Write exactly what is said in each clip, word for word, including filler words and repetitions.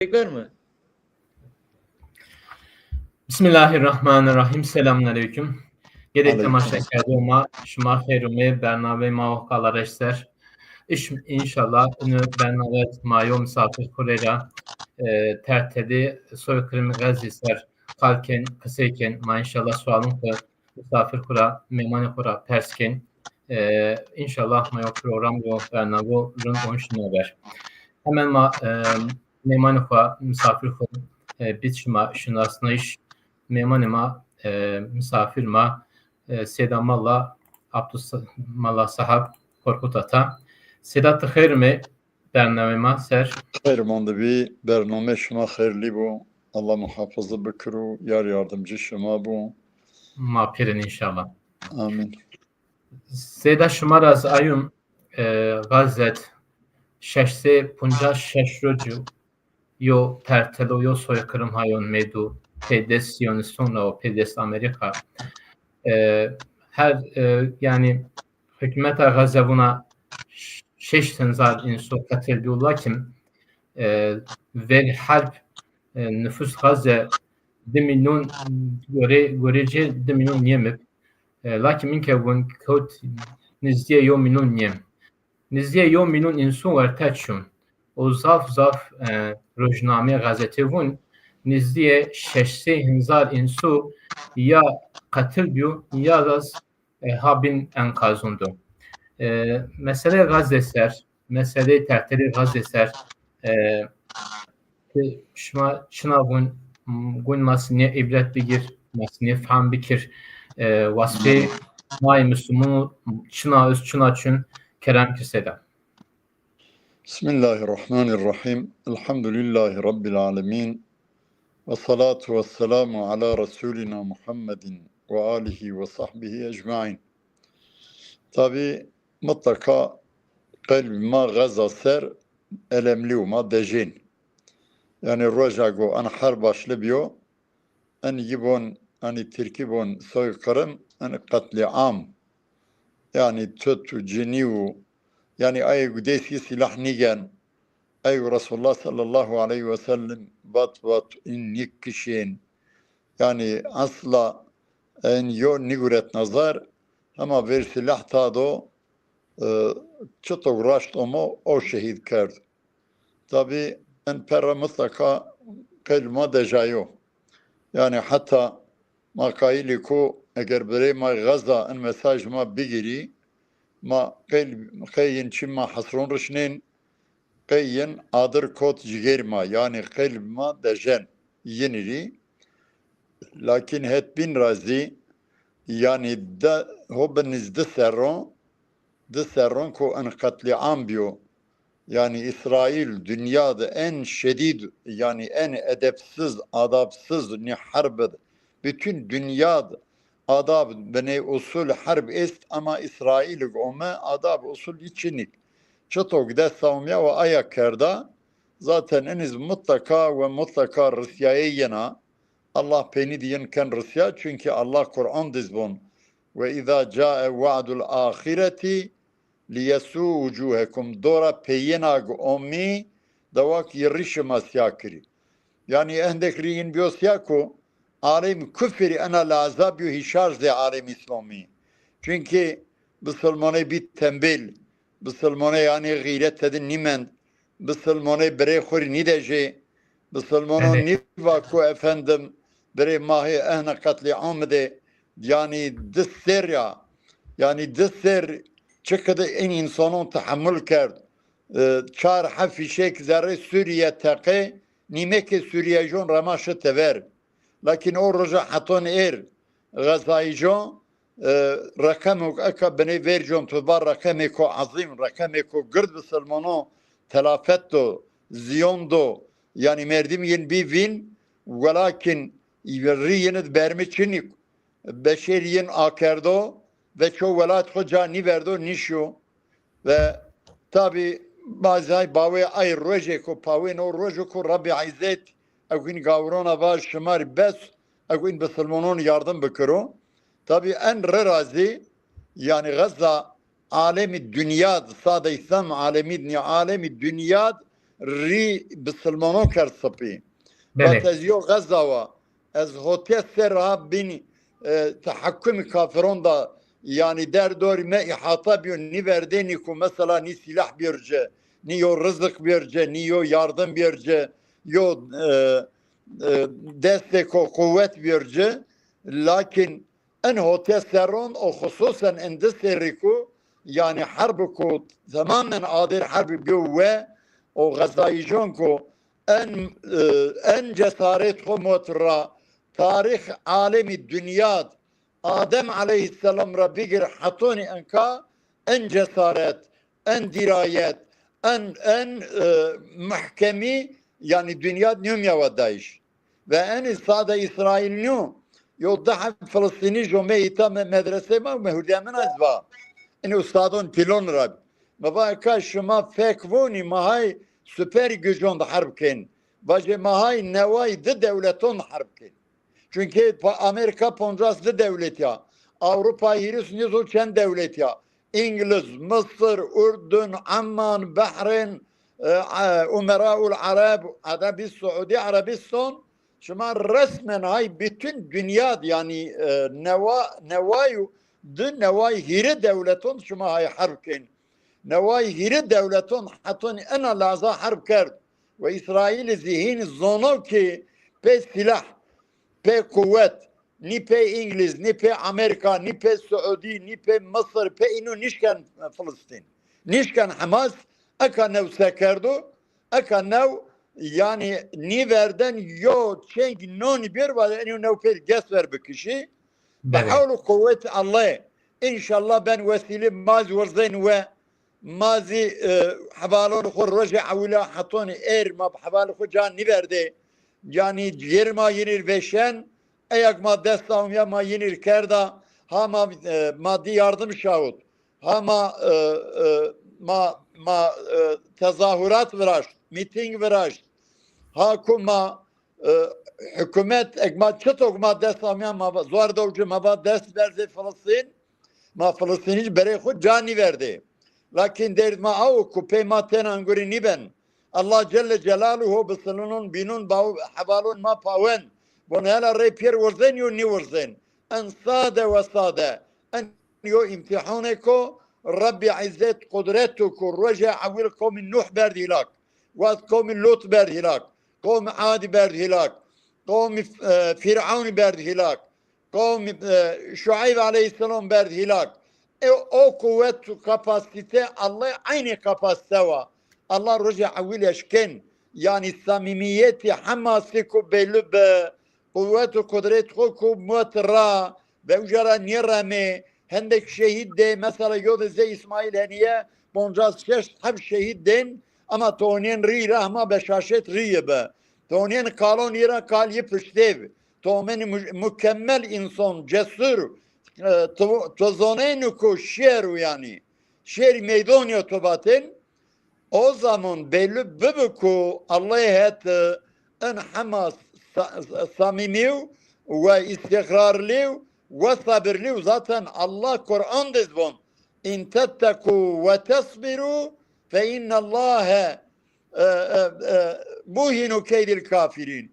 Tekrar mı? Bismillahirrahmanirrahim. Selamun aleyküm. Gelê temaşekerdoxê ma, şima xeyr ûmê, bernameyê ma Oxkala Reş ser. Îş-, înşallah ino bername ma yo misafir xwu rê ra, e, tertedê soykirimê Xezî ser qal kên, qisey kên. Ma înşallah sualûn xwu misafir xwu ra, mêmanê xwu ra pers kên. E, înşallah ma yo program, yo bername rind on şina ver. Hemen ma, e, mêmanê xwu, misafir xwu, e, bît şima şinasnayîş. Mêmanê ma, e, misafir ma, e, Seyda Mala Abdus-, Mala Sahab Korkut Ata. Seyda, ti xeyr ûmê bernameyê ma ser. Xeyr mande bî, bernameyê şima xeyrlî bo. Allah muhafazı bikiro, yar yardımcı şima bo. Ma pêrin înşallah. Amîn. Seyda, şima ra ez ayûm, e, Xezet şeş sey poncas şeş rocî yo tertelo, yo soykirim hayon meydo, pê dest Siyonîston ra û pê dest Amerîka. E, her, e, yanî hukmeta Xeze vûna ş-, şeş hezar înso qetil bîyo, lakin, e, verî herb, e, nufus Xeze di milyon gore, gorecê di milyon nîyem ib. E, lakin min ke vûn kewt nizdîyê yo milyon nîyem. Nizdîyê yo milyon înson werte çûn. O zaf zaf, e, rojnameyê, gazetê vûn, nizdîyê şeş sey hezar înso ya qetil bîyo ya da, e, ha bîn enkazûn do. E, meseleyê Xezê ser, meseleyê tertedê Xezê ser, e, Ti şima çina vûn, m, gûn ma sinî îbret bigîr, ma sinî fehm bikir. E, wasfê ma yê muslumun çina est, çina çin, kerem kir Seyda. Bismillahirrahmanirrahim. Elhamdülillahi Rabbil alemin. Ve salatu ve selamu ala Resulina Muhammedin ve alihi ve sahbihi ecmain. Tabi mutlaka qelb ma Xeza ser elemlî û ma dejên. Yanî roja go en herb başli bîyo, en yi bon, enî tirkî bon soykirim, en qetlîam. Yanî tut û cinî û, yanî ayê gu dês yi sîlah nîgen, ey û Resulullah sallallahu aleyhi ve sellem vat vat în nîkişên. Yanî esla en yo nîguret nazar, hema ver sîlah ta do, e, çito raşt omo, o şehîd kerd. Tabî en perra mutlaka qeyl ma dejayo. Yanî heta ma qayîlî ku eger birê ma Xeza en mesaj ma bigîrî, ma qeyl, qey yin çin ma hesron rişnên, qey yin adir kot cigêr ma, yanî qeyl ma dejen yin rî. Lakin het bîn ra zî, yanî de, ho bi niz di serron, di serron ku en qetlîam bîyo. Yanî Îsraîl dinya de en şedîd, yanî en edepsiz, adabsiz nî herb id. Bütün dinya de adab binê usul herb est, ama Îsraîl ig ome adab usul yi çinik. Çito gi desta omya ve aya kerda, zaten iniz mutlaka ve mutlaka risyaye yena. Allah peynî di yin ken risya, çünkü Allah Kur'an diz bon. Ve izâ câe wa'dul âhireti liyesû wucûhekum. Dora peyêna gi omî, dewak yi rî şima sîya kirî. Yanî endek rî yin bîyo sîya ku alem kufrî ena laza bîyo hîşar zê alem îslamî. Çünkü bisilmonê bî tembêl, bisilmonê yanî xîret tedi nîmend, bisilmonê birê xwu rî nîdejê, bisilmono nîva ku efendim birê ma hê ehna qetlîam de, yanî di ser ya, yanî di ser çiqede in însanon tehemul kerd. E, çar hef fîşek zerrê Sûrîye teqe, nîmekê Sûrîyejon rema şi tever. Lakin o roja heton êr Xezayîjon, e, reqemok eka binê vercon tu va reqemêko ezîm, reqemêko gird bisilmono telafet do, ziyon do, yanî merdim yin bî vîn, welakin rî yin id bermi çinî, beşêr yin akerdo ve ço welat xo ca nîverdo nîşyo. Ve tabî bazay bawê ay rojêko, pawên o rojo ku Rebbî Îzzet ewin gawrona va şima rî bes, ewin bisilmonon yardim bikiro. Tabî en rê ra zî, yanî Xeza alemî dinya di, sade îslam alemî di nîya, alemî dinya di rî bisilmanon kerd sipî. Belê. Vat ez yo Xeza wa, ez hotîya ser ha bîn, e, tehekkümî kafiron da, yanî derdorî me îhata bîyo, nî verdênî ku mesela nî sîlah bîyor ci, nî yo rizik bîyor ci, nî yo yardim bîyor ci, yo, e, e, destêko quwet bîyor ci. Lakin en hotîya serron û xusûsen en di serrî ku, yanî herb ku temamen adêr herb bîyo we û Xezayîjon ku en, e, en cesaret xo mot ra tarîx alemî dinyad Adem aleyhîsselam ra bigir hetonî enka en cesaret, en dîrayet, en, en, e, mehkemî, yanî dinyad nîyomîya wedayîş. Ve enî sade Îsraîl nîyo, yo di heb Filistînî jomê îta me-, medresê ma, me hurdîya min ez va. Enî ustadon pîlon ra. Mi va eka şima fek vonî, ma hay super gücon di herb kên. Vajê ma hay neway di dewleton di herb kên. Çunkî pa-, Amerîka poncas di dewlet ya. Ewropa hîris nîzo çend dewlet ya. Îngiliz, Misir, Urdun, Amman, Behrên, e, e, Umeraul Arab, Erebî Suudî Erebîstan, şima resmen hay bütün dinya, yanî, e, newa, neway û di neway hîrê dewleton şima hay herb kên. Neway hîrê dewleton heton ena laza herb kerd. Ve Îsraîlî zî hîn zono ki pê sîlah, pê quwet, nî pê Îngiliz, nî pê Amerîka, nî pê Suudî, nî pê Misir, pê îno nîşken Filistîn. Nîşken Hamas, eka new se kerdo, eka new, yanî nîverden yo çeng nonî bêr, vade enî new pê ges ver bikişî. Bi hewl û quwet Allay. Înşallah ben wesîlê ma zî wirzên we. Ma zî, e, hevalon xo rojê ewila hetonî êr ma bi hevalê xo ca nîverdê. Yanî cêr ma yinîr veşen, eyak ma dest awmîya ma yinîr kerda. Ha ma, e, madî yardim şawit. Ha ma, e, e, ma, ma, e, tezahurat viraşt, mîtîng viraşt. Ha ku ma, e, hukûmet, ek ma çitok ma dest amîya, ma va-, zor dewci ma va dest berzê Filistîn, ma Filistînî berê xo ca nîverdê. Lakin derd ma aw ku pey ma tena ngurî nîben. Allah Celle Celaluhu ho bisilinon bînon baw-, hevalon ma pawen. Bon hela rey pêr wirzên yo nîwirzên. En sade we sade. En yo îmtîhanêko Rebbî Îzzet qudreto ku rojê ewil qomî Nuh berd hîlak. Wad qomî Lut berd hîlak. Qomî Adî berd hîlak. Qomî, e, Fîr'ewnî berd hîlak. Qomî, e, Şueyb aleyhîsselam berd hîlak. E, o quwet û kapasîte Allah eynî kapasîte wa. Allah rojê ewil eşken. Yanî samîmîyetî Hamasî ku belli bi quwet û qudret xo ku mot ra ve uca ra nêremê, hendek şehîd dê, mesela yo de zê Îsmaîl henîye poncas şeş heb şehîd dên, ama tonên rî ra hema beşaşet rîyê bi. Tonên kalon yi ra kal yi piştê bi. Tomenî mu-, mukemmel înson, cesur, e, to, to zoneyno ku şêr û yanî. Şêrî meydon yo to vatên, O zaman belli bibi ku Allah het, e, in hema sa-, samîmî û we îstîqrarlî û we sabirlî û zaten Allah Quran de zî von. "İn tettekû ve tesbirû fe innallâhe, e, e, e, muhinu keydil kafirîn."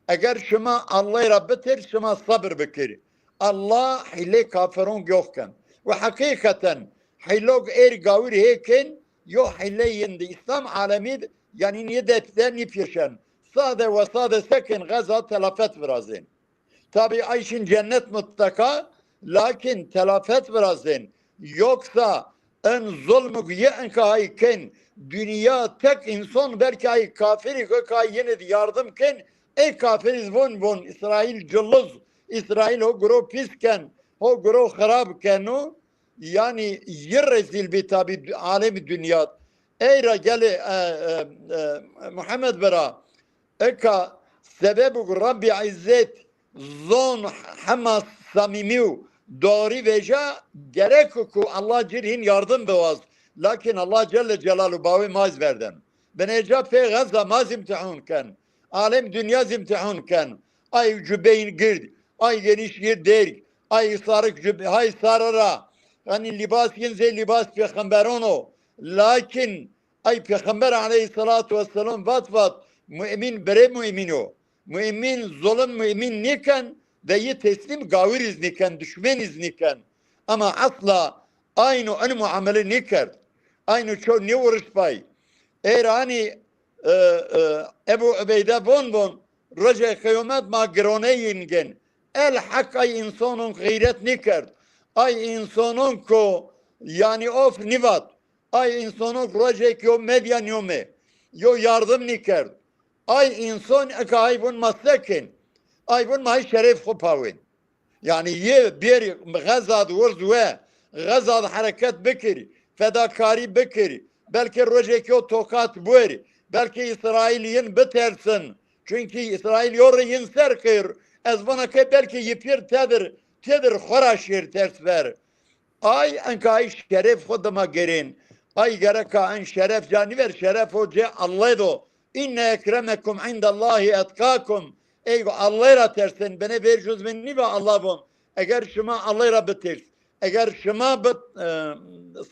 Eger şima Allah ra bitir, şima sabir bikir. Allah hîlê kafiron gox ken. Ve heqîqeten hîlog êr gawir hêkin, yo hîlê yin di Îslam alemî di, yanî nî depî de nî pîrşen. Sade ve sade sekin Xeza telafet virazên. Tabî ay şin cennet mutlaka, lakin telafet virazên. Yoksa en zulmuk yi enka ay ken, dünya tek inson belki ay kafiri ki ay yine di yardım ken, ey kafiri von von Îsraîl ciluz, Îsraîl ho guro pîs ken, ho guro xirab keno, yanî yi rezîl bî tabî dü-, alemî dinya. Ey ra gelê, e, e, e, Muhammed bira, eka sebebuk Rabbî Îzzet zon hema samîmî û doğrî veja, gerek ku Allah cir hîn yardim biwaz. Lakin Allah Celle Celalu bawê ma zî verden. Binêca pê Xeza ma zî îmtîhan ken. Alem dinya zî îmtîhan ken. Ay cubeyîn gird, ay geniş yir derg, ay sarik cube-, hay sare ra. Yanî lîbas yin zê lîbas pêxemberon o. Lakin Ay Pêxember aleyhîsselatu wesselam vat vat, mu'mîn birê mu'mîn o. Mu'mîn zulm mu'mîn nîken, de yi teslîm gawirîz nîken, duşmenîz nîken. Ama asla ayno in muamele nîkerd. Ayno ço nêwurişt pay. Êr anî, e, e, Ebu Ubeyde von von, rojê qeyomet ma girone yin gen. El heq ay însonon xeyret nîkerd. Ay însonon ko, yanî of nîvat. Ay însonon rojêk yo medya nîyome, yo yardim nîkerd. Ay înson eka ay vun ma se kên? Ay vun ma şeref xwu pawên. Yanî yê bêrî Xeza di wirz we, Xeza di hereket bikir, fedakarî bikir, belkî rojêk yo tokat buer, belkî Îsraîl yin bitersin. Çunkî Îsraîl yo rê yin ser qêr, ez vana ke belkî yi pîr tedir, tedir xwu ra şêr ters ver. Ay enka ay şeref xwu dima gerên. Ay gereka en şeref ca nîver, şeref o cê Allay do. Înne ekremekum îndallahi etqakum. Ey go Allay ra tersên, binê vêr juz mi nîva Alla von. Eger şima Allay ra bitêrs, eger şima bi, e,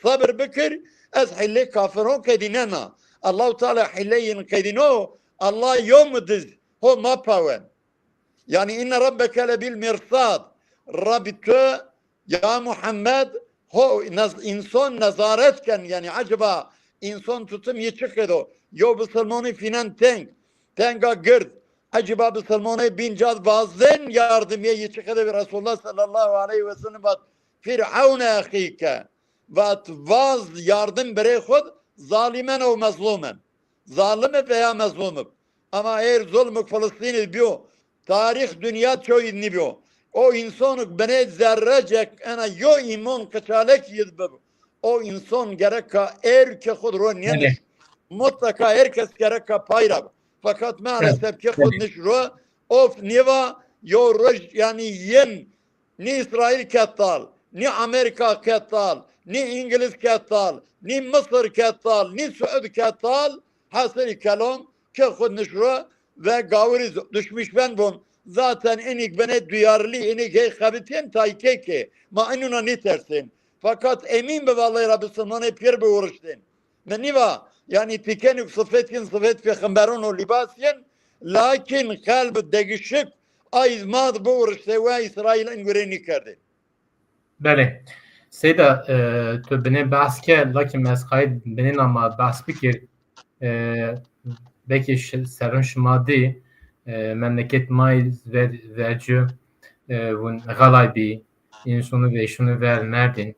sabir bikir, ez hîlê kafiron qedînena. Allahu Teala hîlê yin qedîno, Alla yo mi diz, ho ma pawen. Yanî inne rabbeke lebil mirsad. Rabbî tu, ya Muhammed, ho nez-, înson nezaret ken. Yanî eceba înson tutim yi çi qedo? Yo bisilmonî fînen teng, tenga gird. Eceba bisilmonê bîn cad vazen yardimîye yi çi qedo? Resulullah sallallahu aleyhi ve sellem vat, Fir'awn exîke. Vat, vaz yardim birê xud, zalîmen ew mezlûmen. Zalim ib veya mezlûm ib. Ama êr zulmuk Filistînî bîyo, tarîx dinya çoyî nîbîyo. O însonuk binê zerrecek ena yo îmon qiçalek yid bib. O înson gereka êr ke xud ro nêniş. Mutlaka her kes gereka pay ra bi. Fakat maalesef ke xud niş ro, of nêva, yo roj yanî yin nî Îsraîl ketal, nî Amerîka ketal, nî Îngiliz ketal, nî Misir ketal, nî Suud ketal, hasilî kelam ke xud niş ro ve gawirî z-, duşmîş ben von. Zaten inîk binê duyarlî, inîk hey xebitên taykê ke. Ma inûna nîtersên. Fakat emîn bi vallay ra bisilmonê pîr biwuriştên. Mi nîva, yanî tîkenuk sifet yin sifet pêxemberon û lîbas yin, lakin qelb degişik ay ma di biwuriştê we Îsraîl in gurê nîkerdê. Belê. Seyda, e, tu binê behs ke, lakin ez qayît binêna ma behs bikir. E, belkî şi-, serun şima dî, e, memleket ma ver-, vercu, e, vun xelay bî, însonu veyşunu ver merdin.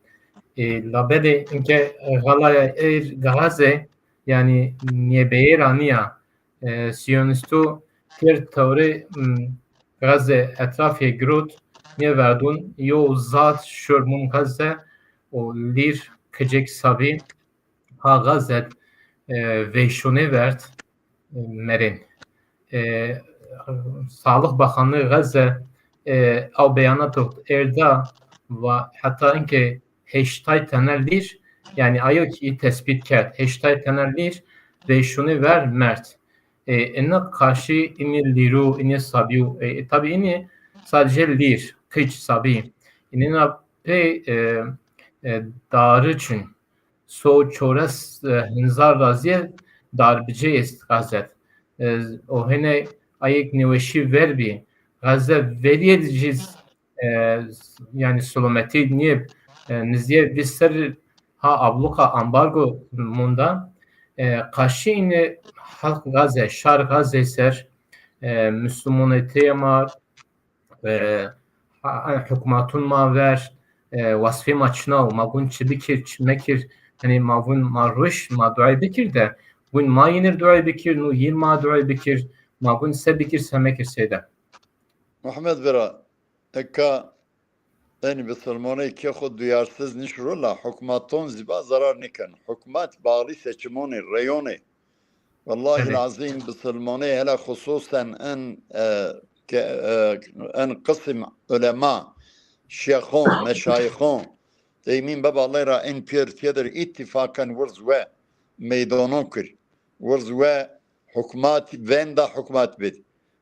E, labelê inke xelaya êr Gaze, yanî nêbeyê ra nîya. E, Siyonistu kir tewrê, m, Gaze etrafê girot, nêverdun, yo zat şurmun Gaze û lîr kicek sabî ha Gaze, e, veyşunê verd, e, merên. E, Sağlık Bakanlığı Gaze, e, ew beyanat erda va heta inke heştay tene lîr, yanî ayo ki tespit kerd, heştay tene lîr veyşunê ver merd. E, ina karşı ini lîru, ini sabîyu, e, tabi ini sadece lîr, qic, sabî. Inina pey, e, e, darî çin. So çores, e, henzar razîye darbicê est Gazet. E, o hene ayek nêweşî ver bî. Gaze verîye de jî, e, yanî selametî nîye, e, nizdîye vîst serr ha abluka ambargo monda. E, qaşî îne halk Gaze, şar Gaze ser, e, muslumonetê ma, e, ha-, hukmatun ma ver, e, wasfê ma çina o, ma gun çi bikir, çi mekir, hanî ma vun ma ruş, ma duay bikir de, gun ma yinir duay bikir, nu yin ma duay bikir, ma gun se bikir, se mekir seyda. Muhammed Bira, eka en bisilmoney ke xo duyarsız nişro la hukmaton ziba zarar niken. Hukmat bağlı seçimoni, reyoni. Wellahî lazîm bisilmonê hele xususen en, e, ke, e, en qisim ulema, şêxon, meşayixon, teymîn beballey ra en pêr têdir îtîfaken wirz we meydonon kir. Wirz we hukmat, venda hukmat bid.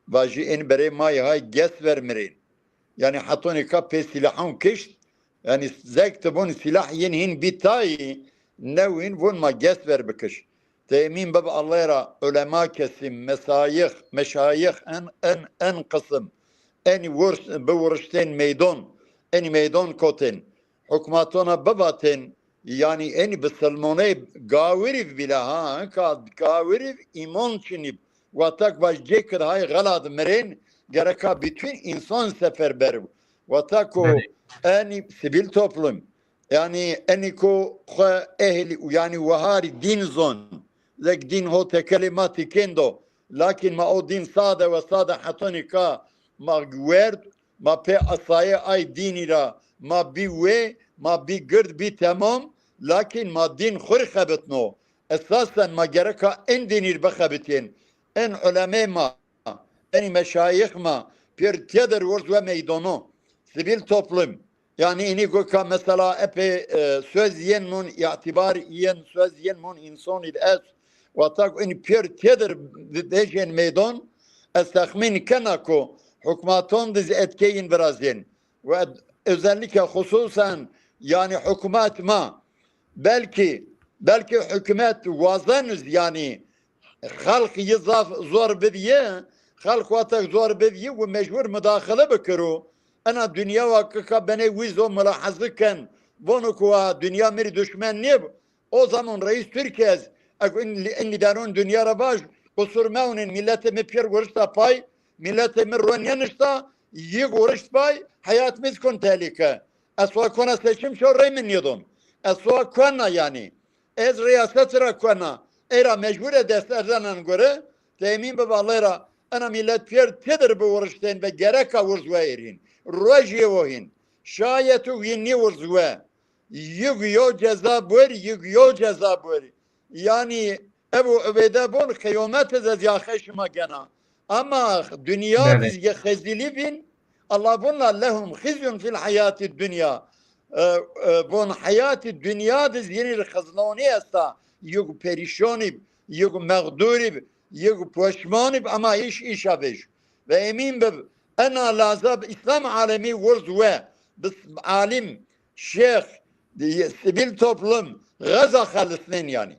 Vajî en berê may hay ges ver mirên. Yanî hetonê ka pê sîlahan kişt, yanî zek ti von sîlah yin hîn bî tayî, new hîn von ma ges ver bikiş. Temîn bib Allay ra ulema kesî, mesayix, meşayix, en, en, en qisim. Enî wurş-, bi wuriştên meydon, enî meydon kotên. Hukmatona bivatên, yanî enî bisilmoney gawirîv bîle ha, ka gawirîv îmon çinîb. Watak vaj cêkid hay xelat mirên, gereka bütün insan seferber. Watak o Belê. Enî sivîl toplum, yanî enî ko xwe ehlî, yanî weharî dîn zon. Zek dîn ho tekelê ma tîkên do. Lakin ma o dîn sade we sade hetonî ka ma werd, ma pê asayê ay dînî ra ma bî wê, ma bî gird, bî temam, lakin ma dîn xwu rê xebitno. Esasen ma gereka en dînî rê bixebitîyên. En ulemê ma, enî meşayix ma, pêr têdir wurz we meydono. Sivîl toplum, yanî înî go ka mesela epey, e, söz yên mun, îtîbar yên, söz yên mun însonî di est. Watak înî pêr têdir vejên meydon, ez texmîn kena ku hukmaton di zî etkeyîn virazên. Ve özellikle hususen yanî hukmat ma belkî, belkî hukmat wazen iz yanî xelq yi zaf zor bidîye, xelq watek zor bidîye û mecbur mudaxile bikiro. Ena dinya wa kika benê wîzo mulaheze ken, vono ku wa dinya mi rê duşmen nêb. O zaman reis Türkiye ez, eg in, in lideron dinya ra vaj, qusur mewnên, milletê mi pêr wurişta pay, milletê mi ro nênişta, yi wurişt pay, heyat mi zî kon tehlîke. Ez wa kona seçim şo rey mi nêdon. Ez wa kona yanî. Ez rîyasetî ra kona. Ey ra mecbur e dest erdenan gore, temîn bibe Allay ra, ena millet pêr têdir bi wuriştên ve gereka wurz we êrîn. Rojê wo hîn. Şayet û yî nî wurz we. Yig yo ceza bor, yig yo ceza bor. Yanî Ebu Ubeyde von qiyamete de zî axê şima gena. Ama dinya Belê. Dizge xezîlî vîn, Allah von la lehum xizyun fil hayati dunya. E, e, von hayati dunya diz yeni xizlonî esta. Yug perîşonî, yug mexdurî, yug poşmonî ama iş işa vej. Ve emin bib, ena lazab İslam alemi wurz we, bis alim, şêx, sivîl toplum, xeza xelisnên yanî.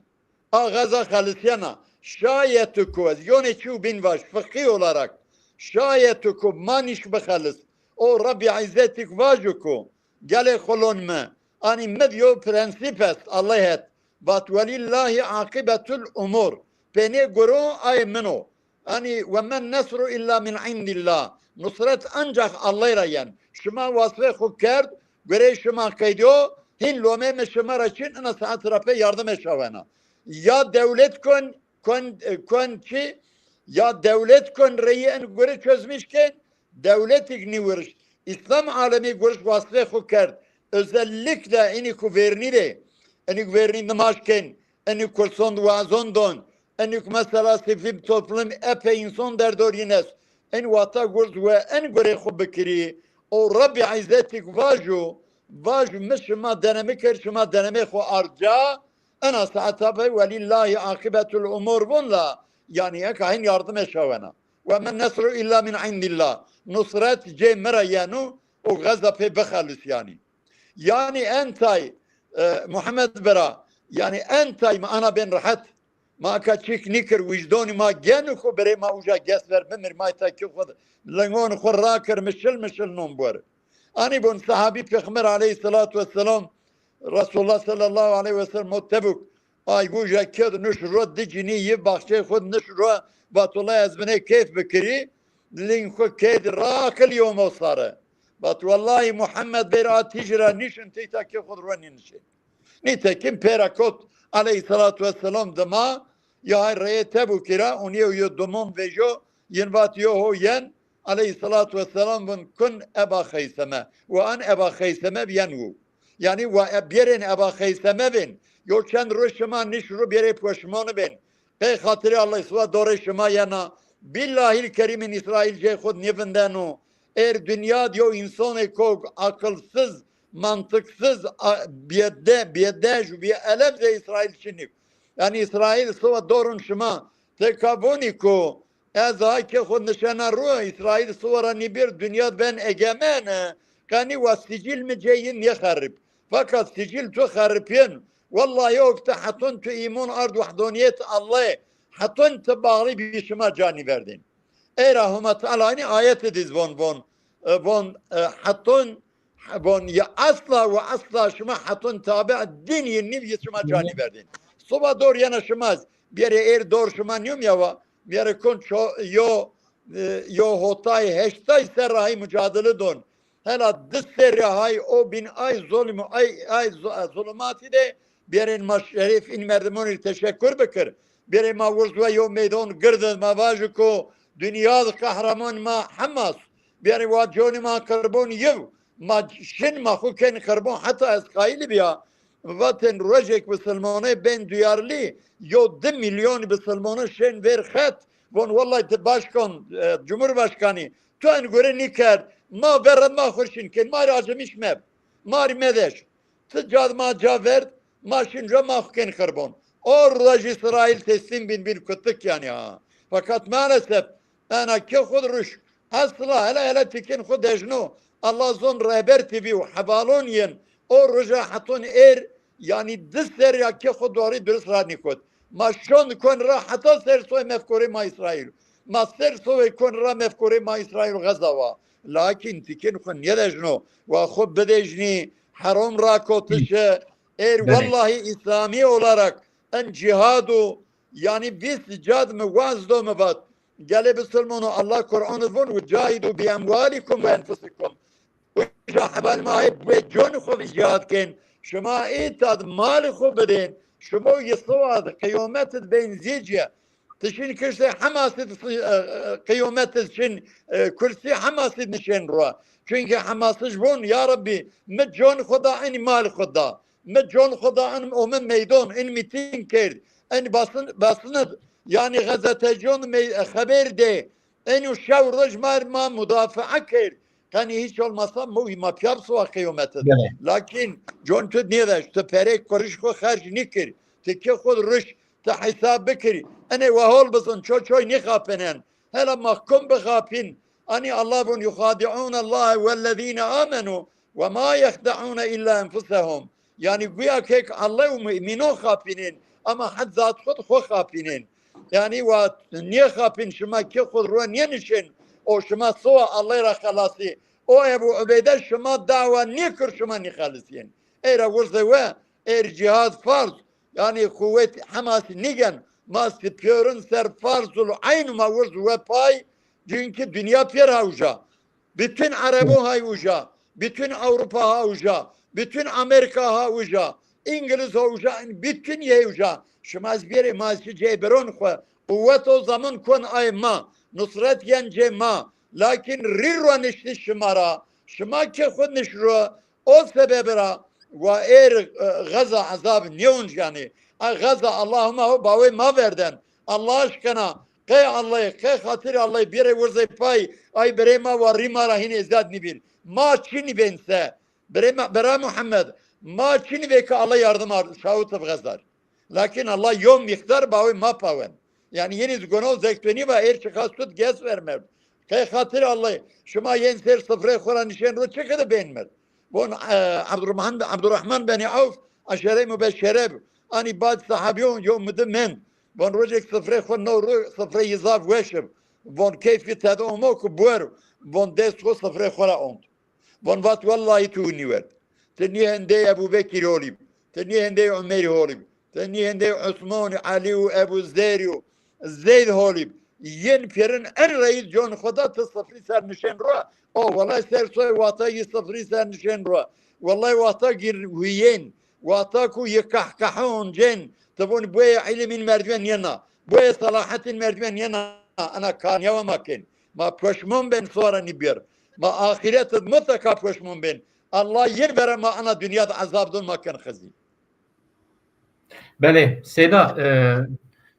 A xeza xelisyena, şayet ku ez yonê çî û bîn vaj, fiqî olarak, şayet ku ma nîş bixelis, o Rebbî Îzzetîk vajo ku, gelê xulon mi, anî mi di yo prensîp est, Allah het, vat welîllahî aqibetul umur, pênê guro ayê min o. Anî, "Ve men nesru illa min indillah." Nusret ancax Allay ra yen. Şima wasfê xwu kerd, gurê şima qeydiyo, hîn lomê mi şima ra çin, ina saet ra pê yardimê şawena. Ya dewlet kon, kon, e, kon çi, ya dewlet kon reyî en gurê çözmîş ken, dewletîk nîwirişt. İslam alemi gurişt wasfê xwu kerd. Özellikle inî ku vernî de, inî ku vernî nimaş ken, enî kurson di wazon don, enî ku mesela sivîl toplum epey înson derdorîn est. Enî wata gurz we en gurê xwu bikirî. O Rebbî Îzzetîk vajo, vajo mi şima denemi kir, şima denemê xwu ard ca, ena saeta be welîllahî aqibetul umur von la, yanî eka hîn yardimê şawena. Ve men nesru illa min indillah. Nusret cê mi ra yeno, o xeza pê bixelis yanî. Yanî en tay, e, Muhammed bira, yanî en tay ma ana bên rehet. Ma eka çîk nîkir, wijdonî ma genu ku birê ma uca ges ver bimir, ma îta ki xwu lingon xwu rakir, mişil mişil non bor. Anî bon sahabî Pêxember aleyhissalatu vesselam, Resulullah sallallahu aleyhi ve sellem o Tebuk, ay uca ked nuş ro di cinî yi baxçey xwu nuş ro, vatullah ez binê keyf bikirî, ling xwu ked rakil yomo sare. Vat wellahî Muhammed bêr a tîjî ra nîşin, teyta kê xwu ro nînişên. Nîtekim pêra kot aleyhissalatu vesselam dima, ya hay reyê Tebukî ra, ûn yew yo dumon vejo, yin vat yo ho yen, aleyhissalatu vesselam vun kun Eba Xeyseme. Wa an Eba Xeyseme yen wu. Yanî wa e-, bêrên Eba Xeyseme bên. Yo çend roj şima nîş ru bêrê poşmoni bên. Qey xatirê Allah siwa dorê şima yena. Billahil kerîm în Îsraîl cê xwu nêvindeno. Êr dinya di yo însonê ko akilsiz, mantiksiz, a, bêde-, bêdej û bêelem zê Îsraîl çinî. Yanî Îsraîl siwa dorun şima. Teka vonî ku ez a kê xwu nişena ru, Îsraîl siwa ra nîbêr dinya di ben egemen, qenî wa sicil mi cê yi nêxerip. Fakat sicil tu xeripîyen, Wellahî o ki ti heton tu îmon ard wehdanîyet Allahê, heton ti baxlî bî şima ca nîverdên. Ey ra Homa Teala inî ayetî dîz von, von, e, von, e, heton, von ya asla ve asla şima heton tabi din yî nîv yî şima ca nîverdên. Soba dor yena şima, biyerê êr dor şima nîyom ya wa, biyerê kon ço-, yo, e, yo hotay, heştay serra hay mucadele don. Hela di serrî hay o bin ay zulm, ay, ay zu-, zulumatî de biyerên ma şerîf in merdimonî teşekkur bikir. Biyerê ma wirz we yo meydan gird, ma vajî ku dinya di qehreman ma Hemas. Biyerê wa conî ma qirbon yiv. Ma şin ma xwu ken qirbon heta Îsraîlî biya. Vatên rojêk bisilmonê bên duyarlî, yo di milyon bisilmonî şên vêr xet. Von wellahî ti başkan, e, cumhurbaşkanî, tu en gore nîkerd. Ma verre ma xwu şin ken, ma rê acemîş meb. Ma rê medeş. Ti ca ma ca verd, ma şin ra ma xwu ken qirbon. O roj Îsraîl teslîm bin, bin kutik yanî ha. Fakat maalesef ena ke xwu ruj esla hele hele tikin xwu dejno. Allah zon Rehber T V û hevalon yên o roja heton êr, yanî di serrî ya ke xwu dorî durist ra nîkot. Ma şon kon ra heta ser soy mefkurê ma Îsraîl. Ma ser soy kon ra mefkurê ma Îsraîl Xeza wa. Lakin tikin xwu nêdejno. Wa xwu bidejnî, herom ra kotişe, êr wellahî Îslamî olarak en cîhad û, yanî vîst cad mi waz do mi vat. Gelê bisilmono, Allah Quran id von, "Ve cahidu bi emwalikum ve enfusikum." Uca heval ma hep ve con xwu vi cihad kên. Şima îta di mal xwu bidên. Şima yê siwa di qîyomet id bên zî ci. Ti şin kiştê Hemas id, e, e, qîyomet id şin, e, kursî Hemas id nişên ro. Çunkî Hemas ij von, ya Rebbî, mi con xwu da, enî mal xwu da. Mi con xwu da, en o mi meydan, en mîtîng kerd, en basın, basın id, yanî gazeteciyon mey-, xeber de, en o şew roj ma, ma mudafaa kerd. Kanî hiç olmazsa mo ma pîya bi siwa qîyomet id. Belê. Lakin con tu nêveş, tu perê kurîş xwu xerc nîkir, ti ke xwu ruj, ti hesab bikirî. Enê we hol bizin, ço çoy nîxapinen. Hela ma kum bixapin. Anî Allah von, "Yuxadi'ûne Allahe wellezîne amenu ve ma yexde'ûne illa enfusehum." Yanî guya kek Allah û mumînon xapînên, ama het zat xwu xwu xapînên. Yanî wa nêxapîn, şima ke xwu ro nênişên, o şima siwa Allah ra xelasî. O Ebu Ubeyde şima dawa nêkir, şima nêxelisîyên. Ey ra wirzê we, êr cîhad farz, yanî quwet Hemas nîgen, ma sipîyorin ser farzul eyn û ma wirz we pay, cunkî dinya pêr ha uca. Bütün Erebon hay uca, bütün Avrupa ha uca, bütün Amerika ha uca, Îngiliz ha uca, bütün yê uca. Şima ez bêrê ma ez şi cê biron xwu. Quwet o zaman kon ay ma, nusret yen cê ma. Lakin rî ronişti şima ra, şima ke xwu nişro, o sebebi ra wa êr, e, Xeza ezab nêonc yanî. A Xeza Allahuma ho bawê ma verden. Allah aşkına, qey Allahî, qey xatirê Allahî bêrê wirzê pay, ay birê ma wa rî ma ra hîn êzad nîbîn. Ma çinî bên se. Birê ma, bira Muhammed, ma çinî vê ke Allah yardim ard, şawit bi Xezar. Lakin Allah yo mîqdar bawê ma pawen. Yanî yenî zi gono zektonî va êr çiqas tut ges vermerd. Qey xatir Allah, şima yên ser sifrê xwu ra nişên ro çi qede bên merd. Von, e, Abdurrahman, Abdurrahman benî Awf, eşere mubeşere bi. Anî bad sahabîyon yo midi mend. Von rojêk sifrê xwu no ro, sifrê yî zaf weş bi. Von keyfî tede omo ku buwer. Von dest xwu sifrê xwu ra ont. Von vat, wellahî tu nîwerd. Ti nî hendê Ebû Bekir holî bi. Ti nî hendê Umerî holî bi. Ti nî hendê Usmonî, Elî û Ebû Zerî û Zeyd holî bi. Yên pêrin en reyîs con xwu da ti sifrî ser nişên ro. O, wellahî ser soy wata yî sifrî ser nişên ro. Wellahî wata gîr huyên. Wata ku yê qehqehe oncên. Ti von boyê îlim în merdîwen yena. Boyê selahet în merdîwen yena. Ena kanîyawa ma kên. Ma poşmon bên sora nîbîr. Ma axîret id mutlaka poşmon bên. Allah yin vera ma ana dinya di ezab don ma ken xizî. Belê, Seyda, e,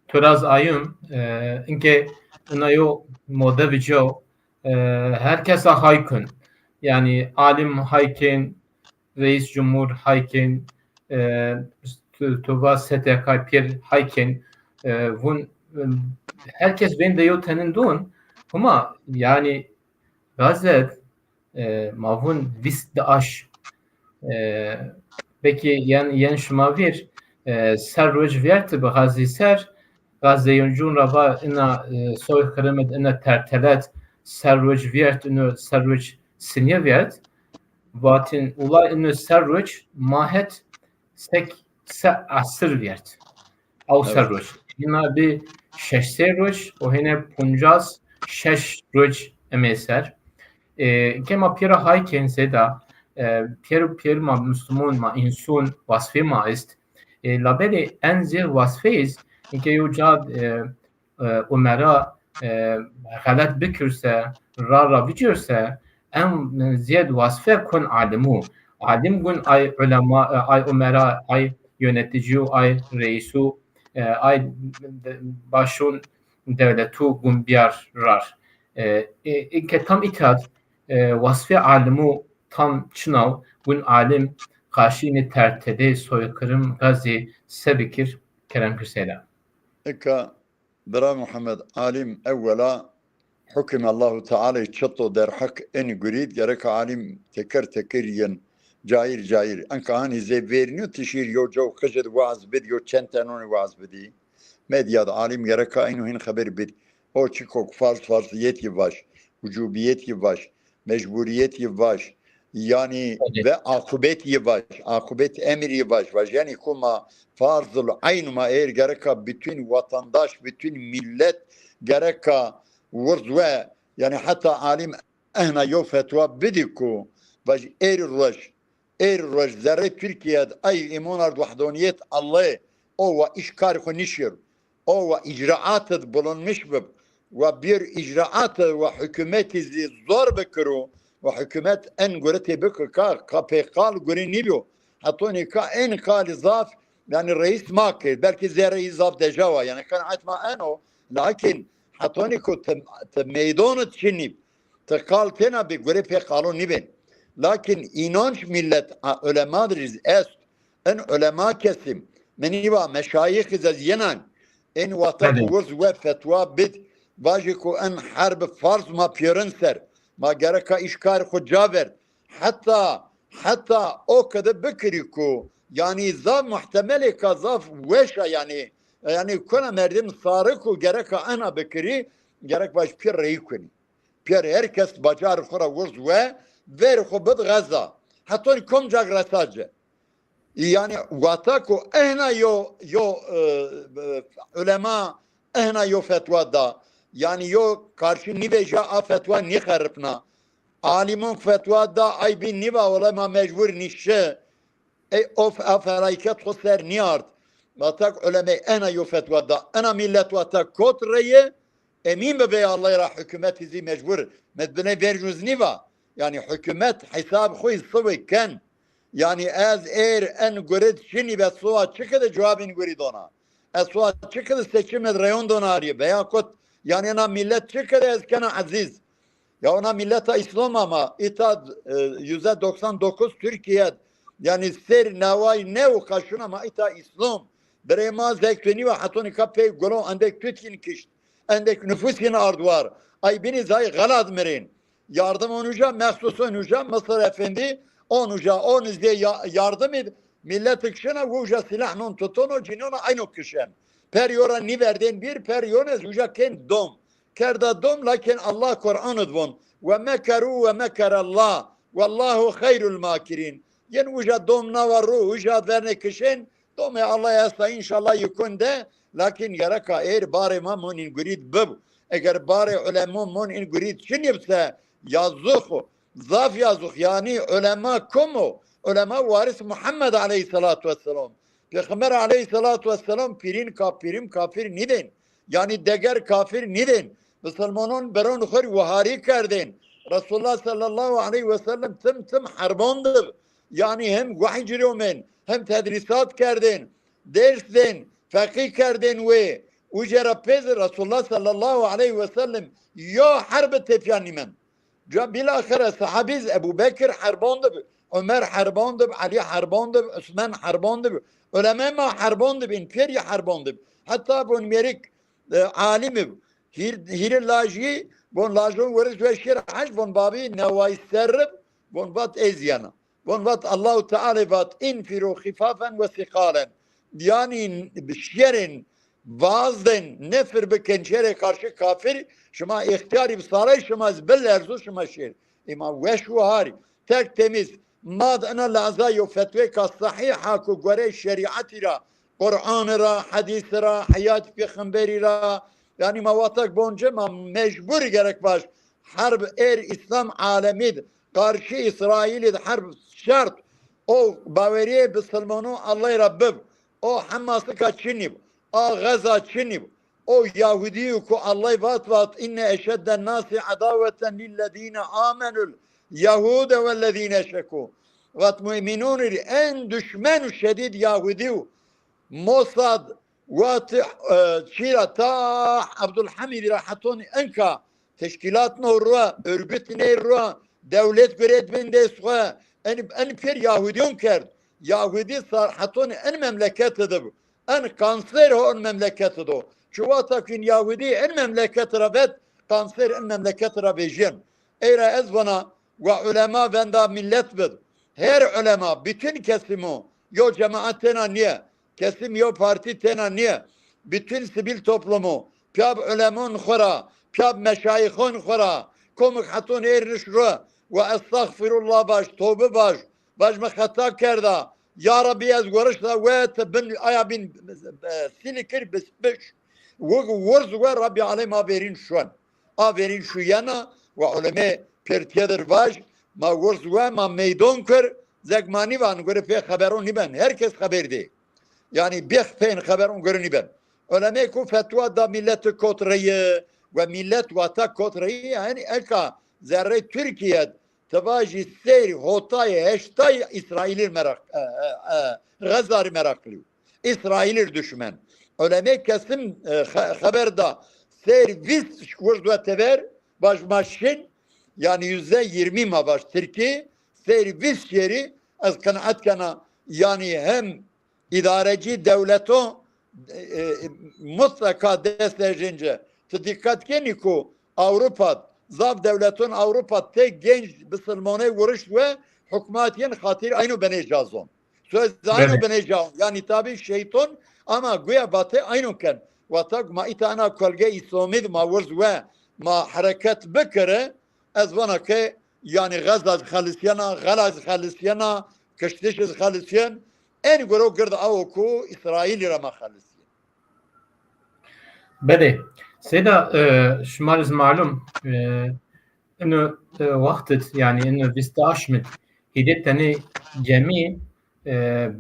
tu raz ayun, e, inke ina yo mode vico, e, her kesa hay kun. Yanî alim hay kên, reîs cumhur hay kên, e, tu, tu va S T K pêr hay kên, e, vun, e, her kes bên de yo tenin dun, huma, yanî, gazet, e, ma vun vîst di aş. E, peki yen, yen şima vîr, e, ser roc vîyert bi Gazî ser, Gazeyuncun ra va ina, e, soykirim id, ina tertelet ser roc vîyert, ino ser roc sinîye vîyert. Vatîn ula ino ser roc ma het sek se esir vîyert. Aw ser roc. Hîna bi şeş sey roc û hîne puncas şeş roc eme ser. E, ke ma pêra hay kên zêda, e, pêr, pêr ma muslumun, ma însun, wasfê ma est. E, labelê en zêr wasfê iz, inke yo ca, e, e, Umera, e, xelet bikirse, ra ra bicirse, en zêd wasfe kun alimu. Alim gun ay ulema, e, ay umera, ay yöneticiyu, ay reisu, e, ay de-, başun devletu gun biyar rar. E, e, e, ke tam itad, e, wasfê alimu tam çinaw, gun alim qarşî nê tertedê soykırım Gazî se bikir, kerem kir seyda. Eka Bira Muhammed, alim ewwela hukm Allahu Teala çito derheq en gurîd, gereka alim teker teker yin, cayir cayir. Enka hanî zê vêrnîyo tişîr yo caw qijid waaz bid, yo çend tenonî waaz bidî. Medyad alim gereka ino hin xeber bid. O çiko farz farziyet yi vaş, ucubiyet yi vaş, mecburiyet yi vaş, yanî ve akubet yi vaş, akubet emir yi vaş, vaş. Yanî ku ma farzul ayn ma êr gereka bütün vatandaş, bütün millet gereka wurz we, yanî heta alim ehna yo fetwa bidî ku vaj êr roj, êr roj zerrê Türkiye d ay îmon ard wahdaniyet Allahê, o wa îş karê xo nişir. O wa îcraat id bulunmiş bib. Wa bir îcraat wa hukûmetî zî zor bikiro. Wa hukûmet en guretê bikir ka, ka pê qal gurî nîbîyo. Hetonî ka en qalî zaf, yanî reîs ma kir. Belkî zerreyî zaf deja wa. Yanî qenaet ma eno. Lakin hetonî ku ti, ti meydon id çinîb. Ti qal têna bî, gurê pê qalo nîbên. Lakin înanç millet a ulema dir iz est. En ulema kesim. Menî va meşayîx iz ez yenan. En wata ku wurz we fetwa bid. Vajî ku en herb farz ma pêrin ser. Ma gereka îşkar xwu ca verd. Heta, heta o kede bikirî ku, yanî zaf muhtemelê ka zaf weş a yanî. Yanî kuna merdim sarik û gereka ena bikirî, gerek vaj pî reyî kunî. Pîyer her kes bacar xwu ra wurz we, ver xwu bid xeza. Heton kom cag resa ci. Yanî wata ku ehna yo, yo, e, e, ulema ehna yo fetwa da. Yanî yo karşı nîvejîya a fetwa nîxeripna. Alimon fetwa da ay bî nîva wele ma mecbur nîşi. Ey of, a felakît xo ser nîyard. Vatak ulemey ena yo fetwa da. Ena millet vatak kot reye, emîn bibê Allahî ra hukûmetî zî mecbur. Med biney vercûz nîva. Yanî hukûmet hesab xo î siwê ken. Yanî ez êr en gurid şinî ve suwa çi kede cewabîn gurî dona. Ez suwa çi kede seçim ed reyon dona arî. Veya kot, yanî ena millet çi kede ez kena ezîz. Ya ona milleta Îslam ama îta, e, yüzde doksan dokuz Türkiye, yanî ser naway new kaşun ama îta Îslam. Birê ma zek tunî ve hetonî ka pey gulo endek tut yin kişt. Endek nüfus yin ard war. Ay binî zay xelat mirên. Yardım on uca, mexsuson uca, Mısır Efendi on uca, on izdê ya-, yardım id. Millet kişena uca silah non tutono, cinona ayno kişen. Per yora nîverdên bir, per yonez uca ken dom. Kerda dom, lakin Allah Kur'an id von. Ve mekeru ve mekerallah. Vallahu xeyrul makirin. Yen uca dom nawa ro, uca verne kişên, domê Allah esta înşallah yikun de, lakin gereka êr barê ma mon în gurîd bib. Eger barê ulemo mon în gurîd çinîb se, yazık o, zaf yazık. Yanî ulema kom o? Ulema waris Muhammed aleyhissalatu vesselam. Pêxember aleyhissalatu vesselam pîrin ka-, pîrim kafir nîdên. Yanî deger kafir nîdên. Misilmanon beron xwu rê wiharî kerdên. Resulullah sallallahu aleyhi ve sellem tim tim herbon dib. Yanî hem wehy ci rê omên, hem tedrîsat kerdên, ders dên, feqî kerdên wê. Uca ra pê zî Resulullah sallallahu aleyhi ve sellem yo herb tepîya nîmend. Ca bîlaxire sahabî zî Ebû Bekir herbon dib, Omer herbon dib, Elî herbon dib, Osman herbon dib, ulemê ma herbon dib, în pêrî herbon dib. Heta bon mêrik, e, alim ib. Hîr-, hîrê lajî, von lajon weris we şêr hec, von babî neway serrib, von vat ez yena. Von vat Allahu Teala vat, "Înfirû xîfafen ve siqalen." yanî şerên vazdên nefir bikin şerê karşı kafir, şima îxtîyarî bi sarey şima zî bilerzu şima şêr. Îma weş û harî. Terk temiz. Ma di ina lehza yo fetwêka sehîha ku gorey şerîetî ra, Qur'anî ra, hedîsî ra, heyatî pêxemberî ra, yanî ma watak bonce ma mecbur gerek baş. Herb êr Îslam alemî di, karşı Îsraîlî di herb şert. O baweriyê bisilmano Allay ra bib. O Hemasika çinîb. A Xeza çinîb. O Yahudî ku Allay vat vat, inne eşedden nasi edaweten lillezîne amenul Yahude vellezîne eşrekû. Vat mu'minûn rî en düşmen û şedîd Yahudî û Mossad, vat, e, çîra ta Abdulhamîdî ra hetonî enka teşkîlat no ruwa, örgüt ney ruwa, dewlet guret bin dest xwe, en, en pêr Yahudîyon kerd. Yahudî sar hetonî en memleketi de bi. En kanser ho en memleketi do. Çi wata kün Yahudî en memleketi ra vet, kanser en memleketi ra vejîyen. Ey ra ez vana, wa ulema venda millet bid. Her ulema, bütün kesimo, yo cemaat tena niye, kesim yo parti tena niye. Bütün sivîl toplumo, pîya bi ulemon xwu ra, pîya bi meşayixon xwu ra, komik heton êrniş ru, wa estexfirullah vaj, tobe vaj, vaj mi xeta kerda. Ya Rabbî ez werişta we ti bin aya bin, e, sîlî kir bispiş. Wig wurz we Rabbî alem a verîn şuwen. A verîn şuyena, wa ulemê pêrtîye dir vaj, ma wurz we, ma meydon kir, zeg ma nîvan gure pê xeberon nîben. Her kes xeber dê. Yanî bêx pên xeberon gure nîben. Ulemê ku fetwa da millet kot reyî, we millet wata kot reyî, yanî eka zerrê Tirkîye ti vajî seyr hotay heştay Îsraîlî meraq, e, e, e, Xezarî meraqlî yo. Îsraîlî düşmen. Ulemê kesim, e, xe-, xeber da seyr vîst wurz we tever, vaj ma şin, yanî yüzde yirmi ma vaj Tirkî, seyr vîst şerî ez qenaet kena, yanî hem îdarecî dewleto, e, e, mutlaka dest erjence. Ti dîqet kenî ku Ewropa, zaf dewleton Ewropa tê genc bisilmoney wurişt we hukmat yen xatir ayno benê cazon. Söz ayno benê cazon. Yanî tabî şeyton ama guya vatê ayno ken. Wata ma îta ena kolge îsomî di ma wurz we ma hereket bikire, ez vana ke yanî Xeza zî xelisîyena, Xela zî xelisîyena, kiştiş zî xelisîyen. En guro gird awo ku Îsraîlî ra ma xelisîyen. Belê. Seyda, e, şima rê zî malum, e, ino, e, wext id, yanî ino vîst aşm id, hîrê tenê gemî, e,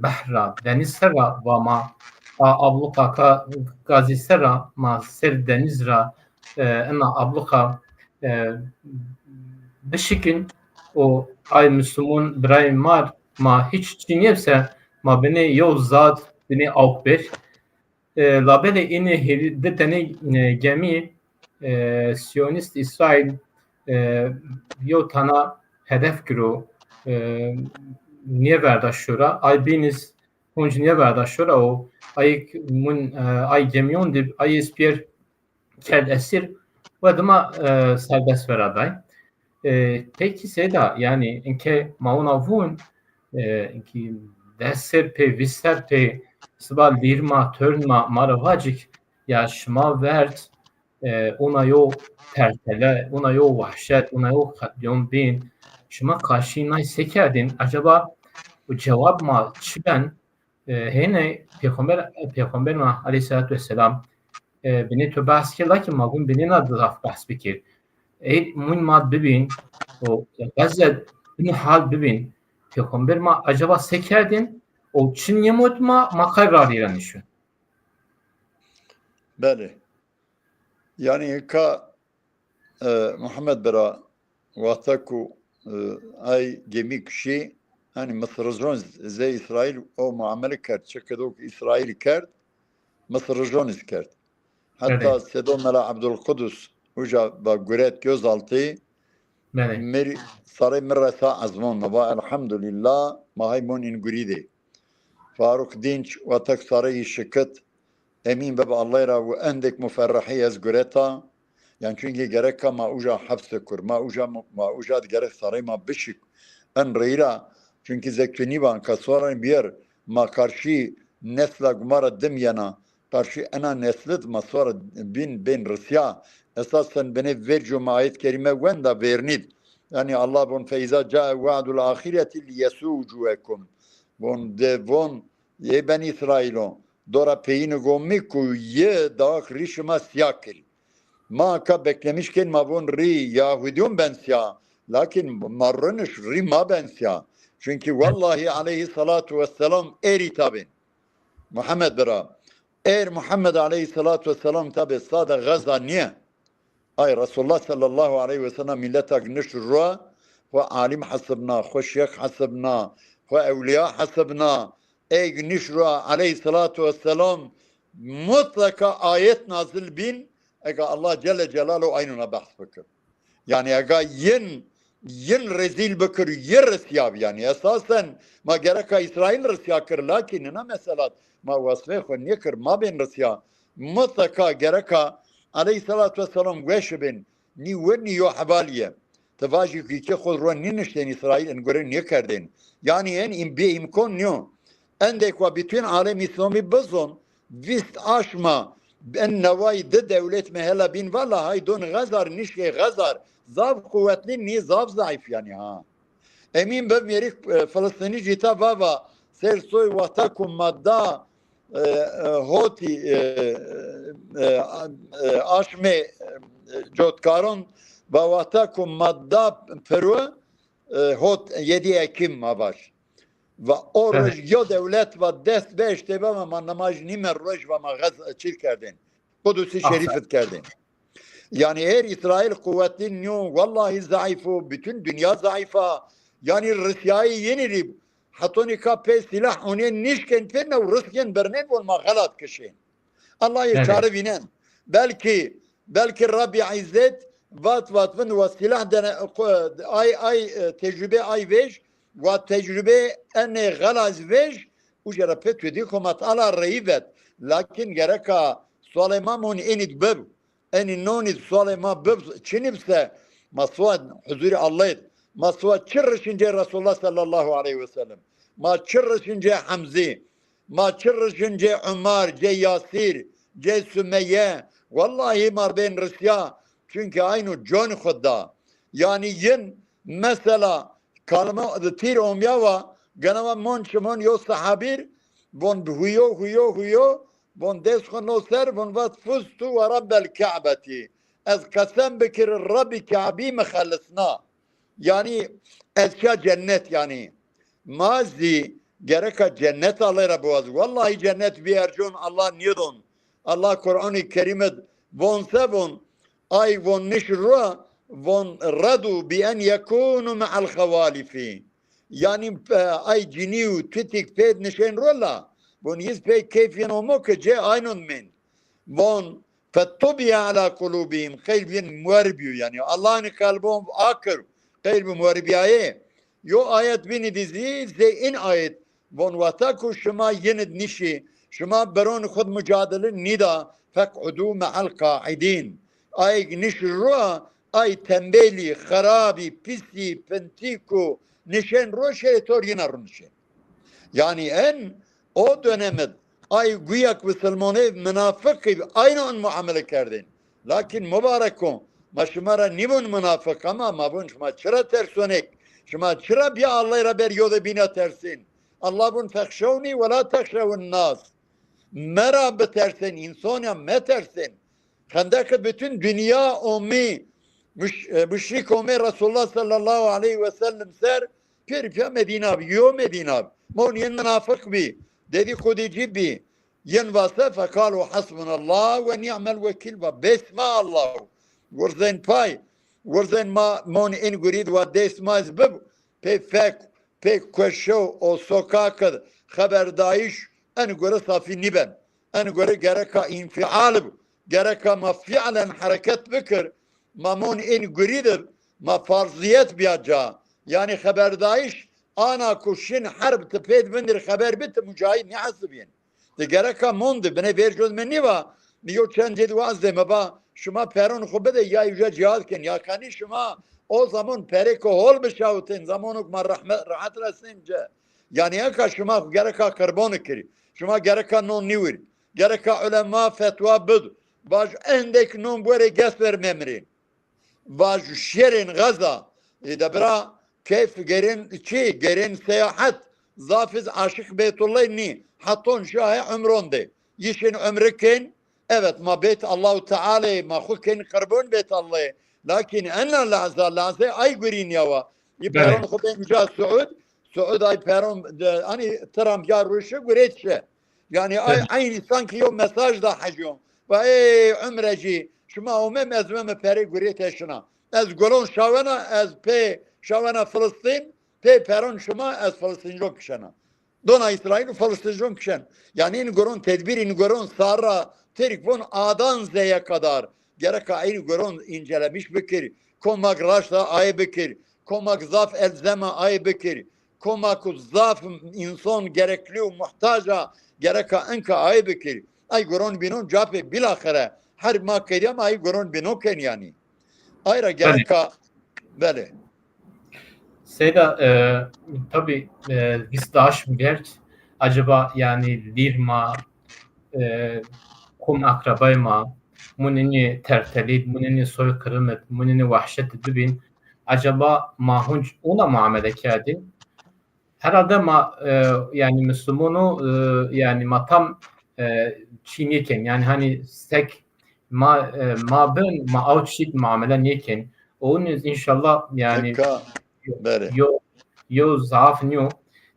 behr ra, denîz ser ra va ma, a abluqa ka gazî ser ra, ma ser denîz ra, e, ina abluqa, e, bişikin û ay Muslumun birayê ma, ma hîç çî nêb se, ma binê yew zad, binê awk bêr. E, labelê înê hêrî di tenê, e, gemî, e, Siyonîst Îsraîl, e, yew tana hedef giro, e, nêverda şora. Ay bînî zî hunc nêverda şora û ay mun, e, ay gemîyon di ay êspîyer kerd esîr we dima, e, serbest veraday. E, pekî Seyda, yanî inke ma wina vûn, e, inkî des ser pê, vîst ser pê, siba lîr ma, torn ma, ma ra vacik, ya şima verd, e, wina yo tertele, wina yo wehşet, wina yo qetlîyon bîn, şima qarşî nay se kerdîn? Eceba o cewab ma çi ben? E, hêne pêxember, pêxember ma aleyhîsselatu wesselam, e, binê to behs kerd, lakin ma gun binê na zaf behs bikir. Ey mun ma bibîn, o Gazze bin hal bibîn, pêxember ma acaba se kerdin? O çi nêmot ma, ma qey radî ra nişun? Belê. Yanî ka E, Muhammed bira, wexta ku, e, ay gemî kişî, hanî Misirjon zey Îsraîl o muamele kerd, çi qedo ku Îsraîl kerd, Misirjon iz kerd. Heta Sedo Mela Abdulqudus uca va guret gözaltı, mir, sarê mi resa ezmon, mi va elhamdulîllah, ma hay mon in gurî de. Faruk Dinç, wexta ku sarê î şikit, Emîn bib Allay ra û endek muferrihî ez gureta. Yan çunkî gereka ma uca hepse kur. Ma uca, ma uca di gerek sarê ma bişik. En reyra, çunkî zek tu nîvan ka soran biyer, ma karşî nesla guma ra dim yena, qarşî ena nesli di ma sora bin, bên risya. Esasen binê verco ma ayet kerîme wenda vernî di. Yanî Allah von, "Fe îza cae we'dul ahîreti liyesû wucûhekum." Von, de von, ey Benî Îsraîlo, dora peyîni gomî ku yi dax rî şima sîya kirî. Ma ka beklemîş kên, ma von rî Yahudîyon ben sîya. Lakin ma riniş rî ma ben sîya. Çunkî wellahî aleyhî salatu wesselam erî tabên. Muhammed bira. Er Muhammed aleyhî salatu wesselam tabê sade xeza nîye. Ay Resulullah sallallahu aleyhi ve sellem mîleta ginişt rua, xwu alim hesibna, xwu şêx hesibna, xwu ewliya hesibna. Ey ginişt rua aleyhî salatu wesselam mutlaka ayet nazil bîn, ega Allah Celle Celaluhu aynuna behs bikir. Yanî ega yin, yin rezîl bikir, yi risya bi. Yanî esasen ma gereka Îsraîl risya kir, lakî nina meselat ma wasfê xwu nêkir, ma bên risya. Mutlaka gereka aleyhî salatu wesselam weş bin, nî wir nî yo hevalîye. Ti vajî ku kî xwu ro nîniştên Îsraîl, in gure nêkerdên. Yanî en im-, bê îmkon nîyo. Endek wa bütün alem Îslamî bizon, vîst aşma en newayî di dewlet mehela bîn vala hay don xezar, nişkê xezar, zaf quwetlî nî, zaf zayîf yanî ha. Emîn bi mêrik, e, Filistînî cîta vava, ser soy wexta ku madda, e, e, hotî, e, e, e, aşmê, e, cotkaron va wexta ku madda piru, e, hot yedî Ekîm ma vaj. Va o roj yo dewlet va dest beştê va ma, ma nimaj nîme roj va ma xez çîl kerdên. Qudusî Şerîf id kerdên. Yanî her Îsraîl quwetlî nîyo, wellahî zayîf o, bütün dinya zayîf a. Yanî risiyayî yenî rî, hetonî ka pê sîlah onê nîşkên pê new risk yên birnên von ma xelat kişên. Allah yê çare vînen. Belkî, belkî Rabbî Îzzet vat vat vind wa sîlah dene, ay, ay, e, tecrübe ay vej, wa tecrübe enê xelaz vej, uca ra pê tu dî komat ala reyî vet. Lakin gereka sualê ma mon enî bib. Enî nonî sualê ma bib, çinî bise, ma sual huzurî Allahî. Ma sual çi rişin cê Resulullah sallallahu aleyhi ve sellem. Ma çi rişin cê Hemzî. Ma çi rişin cê Umar, cê Yasîr, cê Sumeye. Wellahî ma bên risiya. Çunkî aynu con xwu da. Yanî yin mesela kalima di tîr omya wa, gena wa mon çimon yo sehabîr, von huyo, huyo, huyo, von dest xwu no ser, von vat fuztu ve rabbel Ka'beti. Ez qesem bikir Rabbî Ka'bî mi xelisna. Yanî ez şiya cennet yanî. Ma zî gereka cennet Allay ra biwaz. Wellahî cennet biercon Allah nîdon. Allah Quranî Kerîm id von se von, ay von niş rua, von redu bi en yekûnu me'al xewalifî. Yanî, e, ay cinî û tutîk pêd nişên ro la, von yiz pey keyf yin omo ke cê aynon mên. Von Fettubiye ala kulubihim. Qelb yin muer biyo. Yanî Allah ni qelbon akir. Qelb muer biyayê. Yo ayet bînî di zî zê in ayet. Von wata ku şima yin id nişî, şima beron xud mucadele nîda, fek'udu me'al qaidin. Ayg niş rua, ay tembelî, xerabî, pisî, pintî ku nişên ro şê tor yina ro nişên. Yanî en o dönemid ay guyak bisilmonê minafiqî ayna in muamele kerdên. Lakin mubareko, ma şima ra nîvon minafiq ama ma vun şima çira tersonêk, şima çira bîya Allay ra ber yo de bîna tersên. Allah vun fexşewnî we la texşewin nas. Mera bitersên, însonya metersên. Xendekid bütün dinya omî, muş-, e, muşrîk omê Resulullah sallallahu aleyhi ve sellem ser, pêr piya Medîna bi, yo Medîna bi. Mon yin minafiq bî, dedîkodîcî bî. Yin vase fekalu hasbunallah ve ni'mel wekîl va. Bes ma Allah. Wirzên pay, wirzên ma mon in gurîd va dest ma ez bib. Pê fek, pê kueşo o sokakid xeberdayîş en gore safî nîben. En gore gereka înfial bi. Gereka ma fiilen hereket bikir. Ma mon ên gurî de ma farziyet bîya ca. Yanî xeberdayîş ana ku şin herb ti pêd vindir xeber bi ti mucahîd nîhesibîn. Ti gereka mon di binê vercod mi nîva, mi yo çend cêd waz de mi va şima peron xwu bide ya uca cihad kin ya kanî şima o zaman perêko hol bişawitên zamanok ma rehmet, rehet resên ce. Yanî eka şima xwu gereka qirbon kirî. Şima gereka non nîwir. Gereka ulema fetwa bid. Vaj endek non buerê ges ver memrên. Vaj şerên Gaza. Ê de bira keyf gerên çi? Gerên seyahet. Zaf iz aşiq Beytullahî nî. Heton şahê umron de. Yişên umre kên. Evet, ma Beyt Allahu Teala'yê, ma xwu kên qirbon Beyt Allah'ê. Lakin ena lahza, lahzê ay gurîn ya wa. Î Belê. Peron xwu bên ca Suud, Suud ay peron de, hani Trump ya ruşi guret şi. Yani ay, Belê. Aynı sanki yo mesaj da hecyon. Va ey umre jî, şima omem ez meme perê gurete şina. Ez golon şawena, ez pê şawena Filistin, pê peron şima ez Filistinco kişena. Dona Îsraîl û Filistinco kişen. Yani in goron tedbir, in goron sarra Tirk von adan zeye kadar. Gereka in goron incelemiş bikir. Komak raşta ay bikir. Komak zaf elzema ay bikir. Komak zaf insan gerekli û muhtaca gereka inka ay bikir. Ay goron binon capê bilaxire. Her ma keriya ma ay goron bino ken yani. Ayra Belê. Gereka, belê. Seyda, e, tabii, e, vîst daş berd, acaba yani lîr ma, e, kum akrabay ma, munini tertelîd, munini soy kirimet, munini wahşet bibin, acaba ma hunc ona muamele kerdin? Herhalde ma, e, yani Müslüman o, e, yani ma tam, e, çî nêken. Yani hani sek ma, e, ma bin, ma aw çî muamele nêken. Onun inşallah yani Eka, bere. Yo, yo zaaf niyo.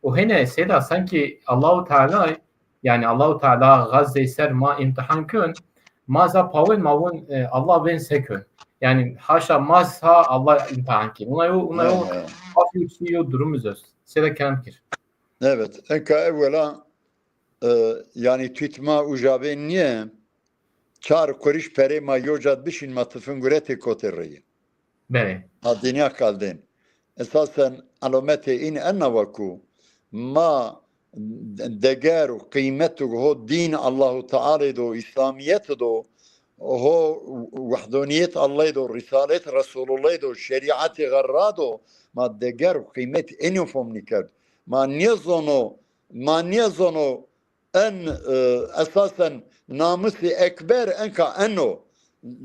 O hene Seyda sanki Allahu Teala, yani Allahu Teala Gazze ser ma imtihan kön. Ma za pawen ma wun, e, Allah ben sekön. Yani haşa ma sa Allah imtihan ki. Ona yo, ona yo, He, he. Afyo çi yo durumuz öz. Seyda kerem kir. Evet, enka evvela, e, yani tütma ucabe niye? Çar kuruş perê ma yo cad bişin ma tifin guretê kotê reyî. Belê. Ha dinya kaldên. Esasen alometê în ena wa ku ma deger û qîmet û ho dîn Allahu Tealê do, Îslamiyet do, ho wehdoniyet Allahê do, risalet Resulullah do, şerîetê xerra do, ma deger û qîmet enî fom nîkerd. Ma nêzono, ma nêzono en, e, esasen namusê ekber enka eno.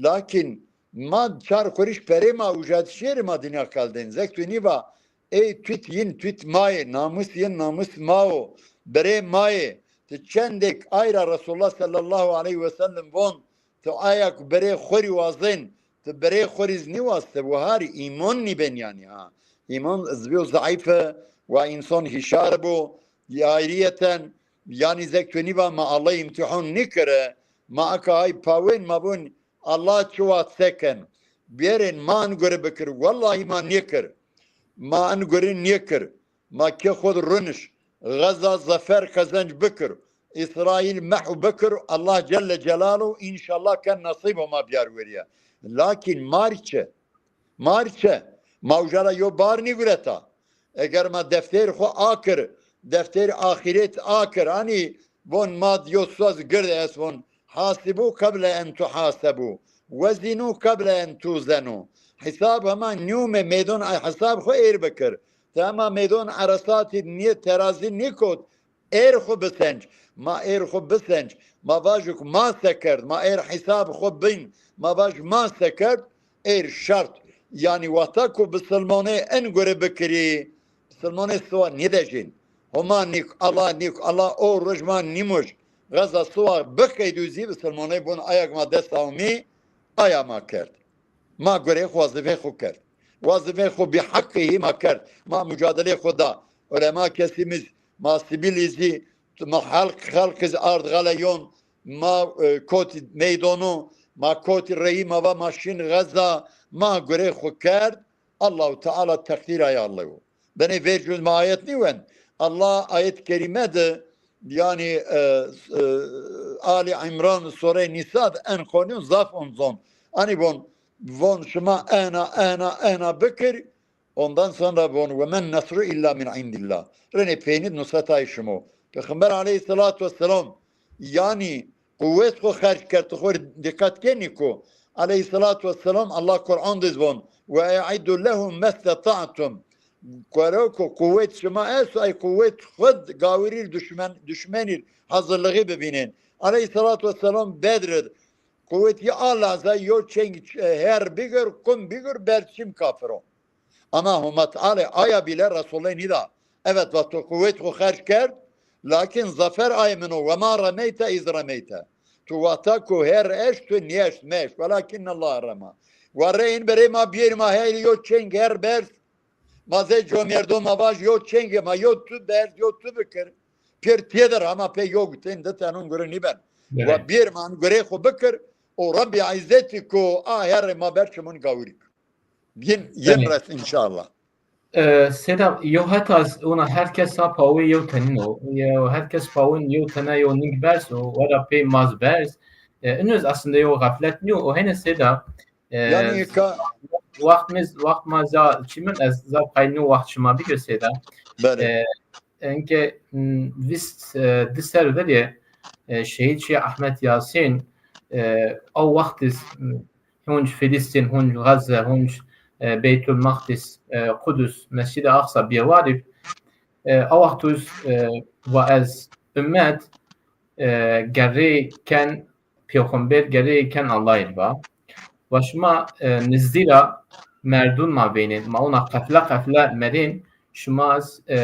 Lakin ma çar kuruş perê ma uca di şêrê ma dinya kaldên. Zek tu nîva, ey tut yin tut ma yê, namus yin namus ma o, birê ma yê. Ti çendêk ayra Resulullah sallallahu aleyhi ve sellem von, ti aya ku birê xwu rî wazên, ti birê xwu rî zî nîwaz, ti wiharî îmon nîben yanî ha. Îmon zî biyo zeîfe, wa însan hîşar bo, ayriyeten, yanî zek tu nîva ma Allah îmtîhon nîkire, ma aka ay pawên ma bon Allah çi wat seken. Bierên ma in gure bikir, wellahî ma nêkir. Ma in gure nêkir. Ma ke xwu di runiş. Xeza zefer qezenc bikir. Îsraîl mehw bikir. Allah Celle Celaluhu înşallah ken nesîb homa biyar weriye. Lakin ma rî çi? Ma rî çi? Ma uca ra yo bar nîgureta. Eger ma deftêr xwu akir, deftêr axîret akir, anî von ma di yo soz gird est von, hasibu qeble en tuhasebu, wezinu qeble en tuzenu. Hesab hema nîyume meydon ay hesab xwu êr bikir. Ti hema meydon eresatî nîye terazî nîkot, êr xwu bisenc. Ma êr xwu bisenc. Ma vajik ma se kerd. Ma êr hesab xwu bin. Ma vaj ma se kerd. Êr şert. Yanî wexta ku bisilmonê en gure bikirî, bisilmonê siwa nêdejên. Homa nîk, Allah nîk, Allah o roj ma nîmoj. Xeza siwa bixeydû zî bisilmonê bun ayak ma dest awmî, aya ma kerd. Ma gurê xwu wazîfê xwu kerd. Wazîfê xwu bî heqî hî ma kerd. Ma mucadelê xwu da. Ulema kesî mi zî, ma sivîlî zî, ma xelq, xelqî zî ard xeleyon, ma, e, kotî meydonu, ma kotî reyî ma va ma şin Xeza, ma gurê xwu kerd. Allahu Teala teqdîr ay Allahu. Benê vercûn ma ayet nîwen. Allah ayet kerîme de, yanî, e, e, Ali İmran, Sure Nisa de en konuyu zaf onzon. Ani von, von şima ena, ena, ena bikir, ondan sonra von ve men nasru illa min indillah. Rene peynî nusretay şimo. Peyxamber aleyhissalatu vesselam, yanî quwet xwu xerc kerd, xwu rê dîqet kenî ku aleyhissalatu vesselam Allah Quran de zî von, "Ve e'iddu lehum mestata'tum." Kero ku quwet şima esto, ay quwet xud gawirîr duşmen, duşmenîr hazırlığı bibînên. Aleyhissalatu vesselam Bedr id quwet yi a laza yo çeng, e, her bigir, kum bigir, ber çim kafiro. Ama Homa Teala aya bile Resulê nîda. Evet, vato quwet xu xerc kerd, lakin zafer ay min o. Ve ma remeyte iz remeyte. Tu wexta ku her eşt, tu nîeşt, meşt. Welakinne Allah rema. Wa reyên berê ma biyêr ma heyli yo çeng her berz. Ma zê comêrdo ma vaj yo çengê ma yo tu berz, yo tu bikir. Pêr têdir hema pê yo gutên di tenun gure nîben. Wa biyêr ma gurê xu bikir. O Rabbî Îzzetî ku a herê ma ber çimun gawirî. Yin, yin res inşallah. E, Seyda, yo heta z-, ona her kes ha pawê yew tenîn o. Yew, her kes pawin yew tena yew ning berz o, wera pê maz berz. E, ino z aslında yew xeflet nîyo. O hene Seyda, e, yanî ka waxt mez, waxt ma za çimin ez za pay nîyo waxt şima bigir Seyda. Belê. E, enke, m, vîst, e, di ser verê, e, şehîd şî Ahmet Yasin, e, o waxt iz, m, hunc Filistîn, hunc Gazze, hunc, e, Beytul Maqdis, e, Qudus, Mescid-i Aqsa bêwarî, e, a waxt uz, e, wa ez ummet, e, gerrê ken pêxember, gerrê ken Allahî va. Wa şima, e, nizdî ra merdun ma veynên, ma ona qefle qefle merên, şima ez, e,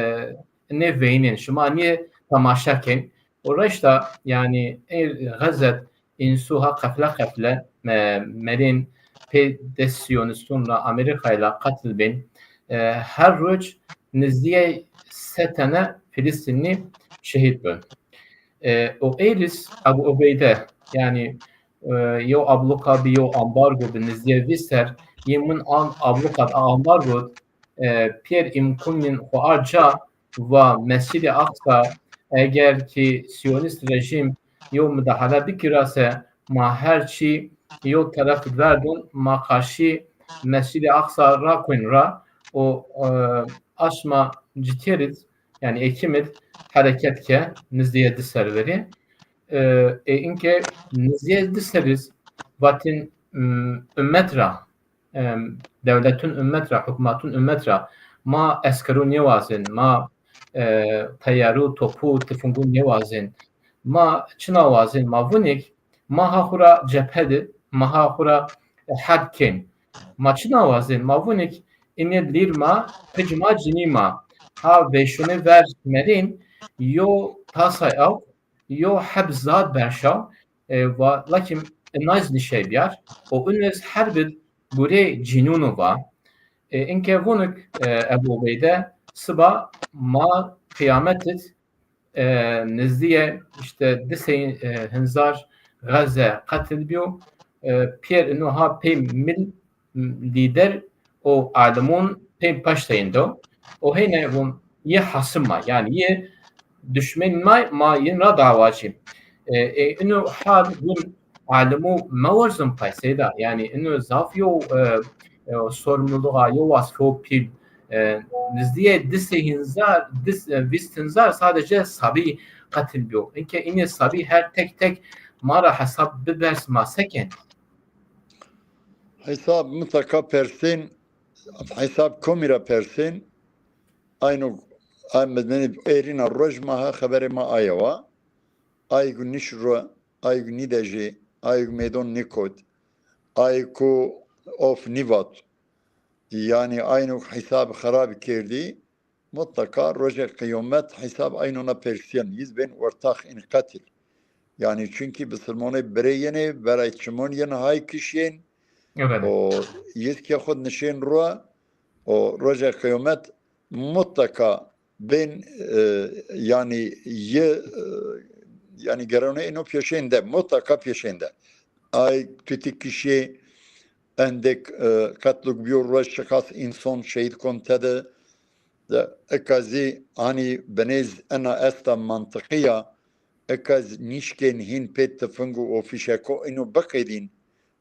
nê veynên, şima nê temaşe kên. O reşta, yanî, ê Xezet însu ha qefle qefle, e, merên pê dest Siyonistun ra Amerîkayî la qetil bên. E, her roc nizdîyê se tene Filistînlî şehîd bin. E, o êris Ebu Ubeyde, yanî, e, yew abluka bi, yew ambargo bi nizdîyê vîst ser, yê min an abluka a ambargo, e, pêr îmkunîn xo ard ca, va Mescid-i Aqsa, eger ki Siyonist rejîm yew mudahale bikira se, ma her çî yew teref id verdun, ma qarşî Mescid-i Aqsa rakuyn ra û, e, aşma citêr id, yanî Ekîm id hereket ke nizdîyê di ser verî. E, e, inke nizdîyê di ser iz vatin, m, ummet ra, em, dewletun ummet ra, hukmatun ummet ra ma eskerû nêwazên, ma, e, teyaru, topu, tifungu nêwazên. Ma çina wazên? Ma vunêk, ma ha xu ra cephe di, ma ha xu ra, e, herb kên. Ma çina wazên? Ma vunêk, inê lîr ma, pic ma, cinî ma ha vêşonê ver merên, yo tasay aw, yo heb zad berşaw, e, va, lakin inay z nişey biyar, o ino ez herb id gurê cînûnu va. E, inke vunuk, e, Ebu Ubeyde, siba ma qiyamet id, e, nizdîye işte di sey, e, hinzar Gazze qetil biyo, e, pêr ino ha pê mil lîder û alimûn pê paşteyên do. O hêne vûn yê hasim ma, yanî yê duşmenîn ma, ma yin ra dawacî. E, e, ino hal vûn alimû mewerzin pay Seyda. Yanî ino zaf yo, e, e, sorumluluğa, yo wazifo pîl. E, nizdîyê di sey hinzar, di, e, vîst hinzar sadece sabî qetil biyo. Inke inê sabî her tek tek ma ra hesab bibers ma seken. Hesab mutlaka persên, hesab komî ra persên, ayno, ay medenî êrîna roj ma ha xeberê ma aye wa. Ay ku nîş ro, ay ku nîdejê, ay ku mêdon nîkot, ay ku of nîvat. Yanî ayno hesab xerabî kerdî, mutlaka rojê qiyomet hesab aynona persîyen, yiz bên ortax in qetil. Yanî çunkî bisilmonê birê yenê, verayê çimon yen hay kişên. Evet. O yiz ke xud nişên rua, o rojê qiyomet mutlaka bên, e, yanî yi, e, yanî gerewne ino pêşên de, mutlaka pêşên de. Ay tutî kişê, endek, e, qetluk biyo, roj çiqas înson şehîd kon tede. De, eka zî, hanî binêz ena esta mantiqî ya, eka zî nîşkên hîn pê tifing û ofîşeko ino biqedîn.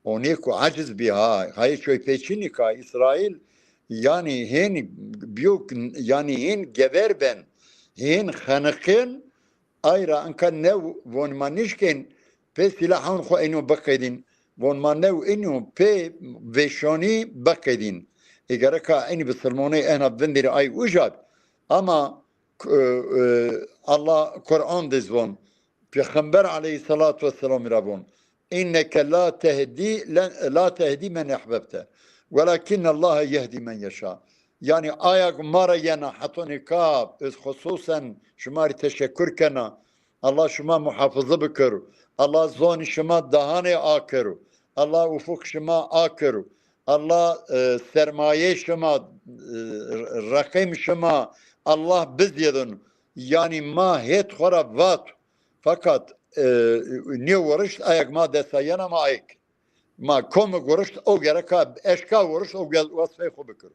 Onê ku aciz bî ha, hayê çoy pê çinî ka Îsraîl, yanî hên biyo, yanî hên gever ben, hên xeniqên, ay ra inka new von ma nişkên pê sîlahon xwu êno biqedîn. Von ma new êno pê vêşonî biqedîn. Ê gereka enî bisilmonê ena vindirî ay uca bi. Ama, e, e, Allah Quran de zî von, Peyxamber aleyhîsselatu wesselamî ra von, "Înneke la tehdî, la, la tehdî men ehbebte, welakînne Allahe yehdî men yeşa." Yanî aya ku ma ra yena hetonê ka, ez xususen şima rê teşekur kena. Allah şima muhafizi bikir. Allah zonî şima dahanê akir. Allah ufuk şima akir. Allah, e, sermayê şima, e, reqîm şima, Allah bizêdin. Yanî ma hêt xo ra vat. Fakat, e, nêwerişt ayek ma desa yena ma ayek. Ma komik werişt, o gereka eşka werişt, o ge-, wesfê xo bikir.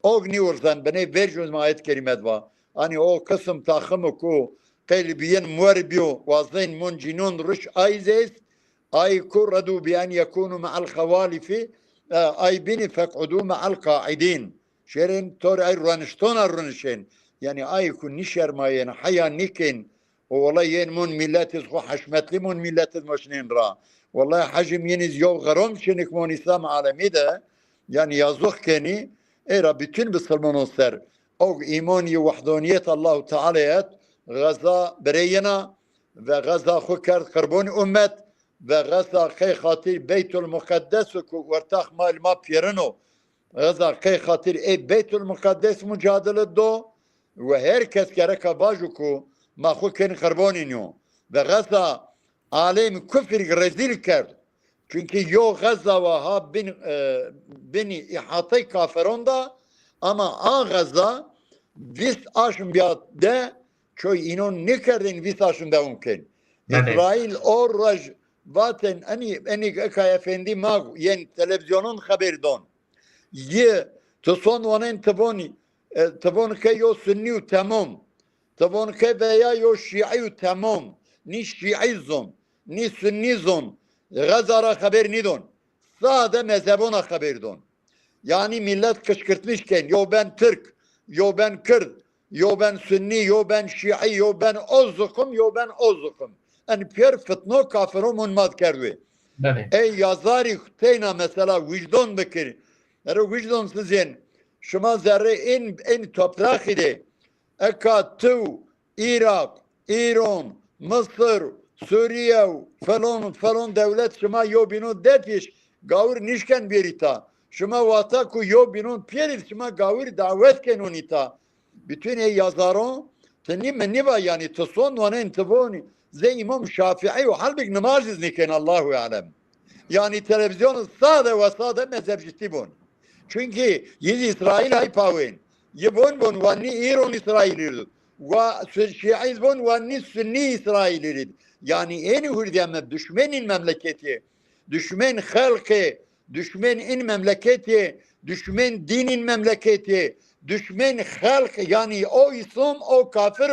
O nîwirzen binê vercûn ma ayet kerîmet va. Hani o kısım takımı ku qeyl biyen muer biyo, wazên mun cinun riş ayzês, ay ku redu bi en yekunu ma'al xawalifi, e, ay bini fek'udu ma'al qa'idin. Şêrên tor ay rueniştona runişên. Yani ay ku nişermayên, haya nikên, o wela yên mun millet iz xo heşmetli mun millet iz moşnên ra. Wela hecim yin iz yo xerom çinik mon İslam alemi de, yani yazık keni, era bütün Müslümanon ser. O iman yi wahdaniyet Allahu Teala et, Gaza bireyina ve Gaza xo kerd qirbon ummet ve Gaza qey xatir Beytul Mukaddes ku wertax mal ma piyerino. Gaza qey xatir ê Beytul Mukaddes mucadele do ve her kes gereka vajo ku ma xo ken qirbonî nîyo. Ve Gaza alem kufrî rezîl kerd. Çünkü yo Gaza wa ha bin, e, binî îhatey kaferon da, ama a Gaza vîst aşm biya de çoy înon nêkerdên vîst aşm dewam ken. Belê. İsrail o roj vaten enî, enî eka efendî ma yên televîzyonon xeber don. Yi, ti son wanên ti vonî, e, ti von ke yo sunnî û temom. Ti von ke veya yo şîî û temom. Nî şîî zon, nî sunnî zon. Gaza ra xeber nîdon. Sade mezhebona xeber don. Yani millet kışkırtmış ken, yo ben Türk, yo ben Kürt, yo ben Sünni, yo ben Şii, yo ben o zıkım, yo ben o zıkım. En piyer fitno kafiro mun mad kerdwi. Belê. Ey yazarî teyna mesela wijdon bikir. Ero wijdon sizin. Şima zerre en, en topraxî de. Eka tu, Îraq, Îron, Misir, Suriye, felon, felon dewlet şima yo bînon detiş, gawir nişken bêrîta. Şima wata ku yo bînon pêrî şima gawir dawet kenon îta. Bütün ê yazaro, ti nî mi nîva, yanî ti son wanên ti vonî, zê Îmam Şafîî û halbik nimaj iz nîken, Allahu alem. Yanî televîzyon sade ve sade mezhebcîtî bon. Çünkü yi zî Îsraîl ay pawên. Yi bon bon wa nî Îron Îsraîlî rid. Wa Sü-, Şîî bon wa nî Sunnî Îsraîlî rid. Yanî ênî hurdî eme duşmenîn memleketî. Duşmen xelqê, duşmen in memleketî, duşmen dînîn memleketî, duşmen xelq, yanî o Îslam, o kafir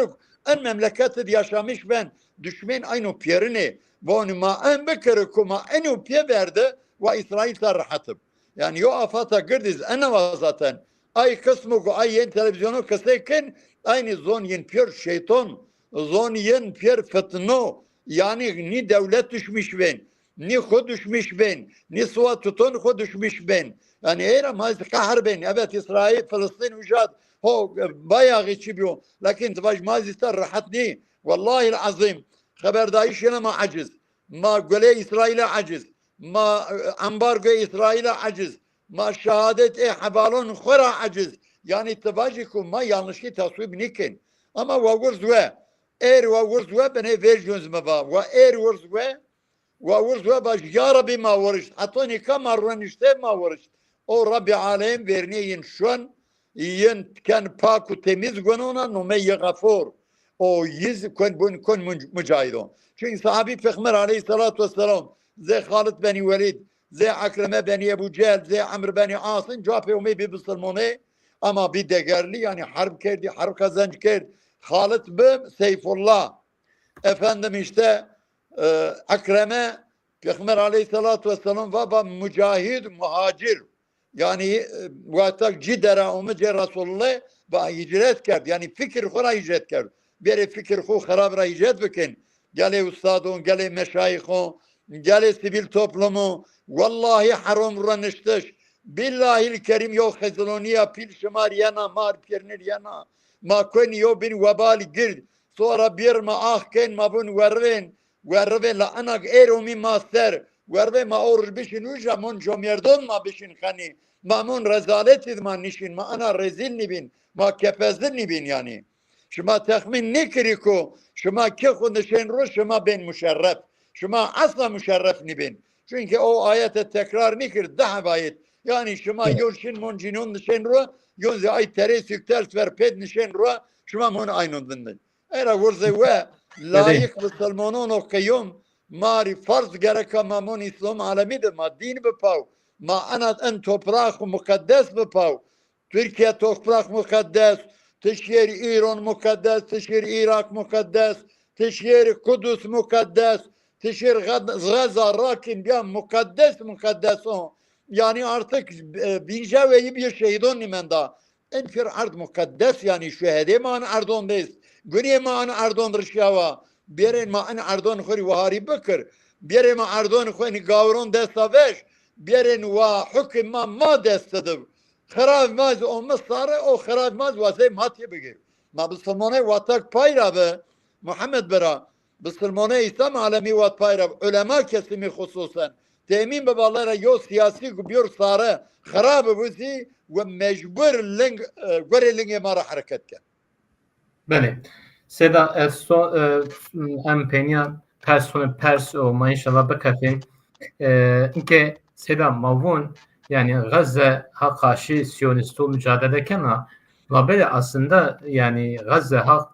in memleketî de yaşamış ben. Duşmen ayno piyerine. Voni ma en bikiri ku ma eno piye verde wa Îsraîl ser rehet ib. Yani yo afata girdiz enawa zaten. Ay kısmı ku ay yên televîzyonu qisey kin, aynî zon yên piyer şeyton, zon yên piyer fitno. Yani nî dewlet düşmüş ben, nî xu düşmüş ben, nî suwa tuton xu düşmüş ben. Yani êra ma zî qehr ben. Evet, Îsraîl, Filistin, uca ho bayağı çi biyo. Lakin ti vaj ma zî ser rehet nî. Wellahîl azîm, xeberdayîş yena ma eciz. Ma gulê Îsraîle eciz. Ma, e, ambargoyê Îsraîle eciz. Ma şehadet ê hevalon xwu ra eciz. Yanî ti vajî ku ma yanlışî taswîb nîkin. Ama wa wurz we. Êr wa wurz we binê vêr jûn zî mi va. Wa êr wurz we, wa wurz we vaj, ya Rebî ma wurişt. Heta nîka ma ruenişte ma wurişt. O Rebî alem vernê yin şun, yin ken pak û temiz gunona, nomey yi Xefor. O yi zî kun bun kun muc-, mucahidon. Çünkü sahabî Peyxamber aleyhissalatu vesselam, zê Xalid benî Welîd, zê Ekreme benî Ebu Cehl, zê Emr benî As in, capê omey bi bisilmonê, ama bi degerlî, yani harb kerdî, harb qezenc kerd. Xalid bi Seyfullah. Efendim işte, e, Ekreme, Peyxamber aleyhissalatu vesselam va, va mucahid, muhacir. Yani, e, wexta ci dera ome cê Resulullah, va hicret kerd. Yani fikir xwu ra hicret kerd. Bêrê fikir xwu xirab ra hicret bikin. Gelê ustadon, gelê meşayixon, gelê sivîl toplumo, wellahî herom rueniştiş. Billahil kerim yo xeziloniya pîl şima rî yena, ma rî pêrnî rî yena. Ma kuenî yo bin webal gird. Sora bîr ma ax kên, ma vun werivên, werivên la enak êro mî ma ser. Werivê ma o rij bişin uja, mon comêrdon ma bişin xenî. Ma mon rezaletî di ma nişin, ma ena rezîl nîbîn, ma kepezli nîbîn yanî. Şima texmîn nêkirî ku şima ke xwu nişên ro şima bên muşerref. Şima esla muşerref nîbên. Çunke o ayete tekrar nîkir, deh ayet. Yanî şima yon şin mon cînon nişên ro, yon zî ay terêsîk ters ver pêd nişên ro, şima mon aynon vindin. Era wurzê we layîq bisilmonon o qeyûm, ma rî farz gereka ma mon Îslam alemî de ma dîn bipaw, ma ena en toprax muqeddes bipaw. Tirkîye topraq muqeddes, ti şêrî Îran muqeddes, ti şêrî Îraq muqeddes, ti şêrî Qudus muqeddes, ti şêrî Xed-, Xeza, Rakîn bîya muqeddes, muqeddes o. Yanî artık, e, bînca weyî bîye şehîdon nîmenda. En pir erd muqeddes yanî şuhedê ma an erdon dest. Gunê ma an erdon rişyawa. Bêrên ma an erdon xwu rî wiharî bikir. Bêrê ma erdon xwu nî gawron desta vej. Bêrên wa hukm ma ma dest de. Xirav ma zî o mi sare, o xirav ma zî wazey ma tê bigir. Ma bisilmoney watak pay ra bi, Muhammed bira, bisilmoney Îslam alemî wat pay ra bi, ulema kesimî xususen. Temîn bi balera yo siyasî ku biyor sare, xirab bi zî we mecbur ling, e, gorê lingê ma ra hereket ken. Belê. Seyda, ez so, e, em peyniya pers hone pers o ma înşallah bikefên. E, inke Seyda ma vun, yanî Xezze ha qarşî Siyonîsto mucadele kena. Labelê aslında yanî Xezze ha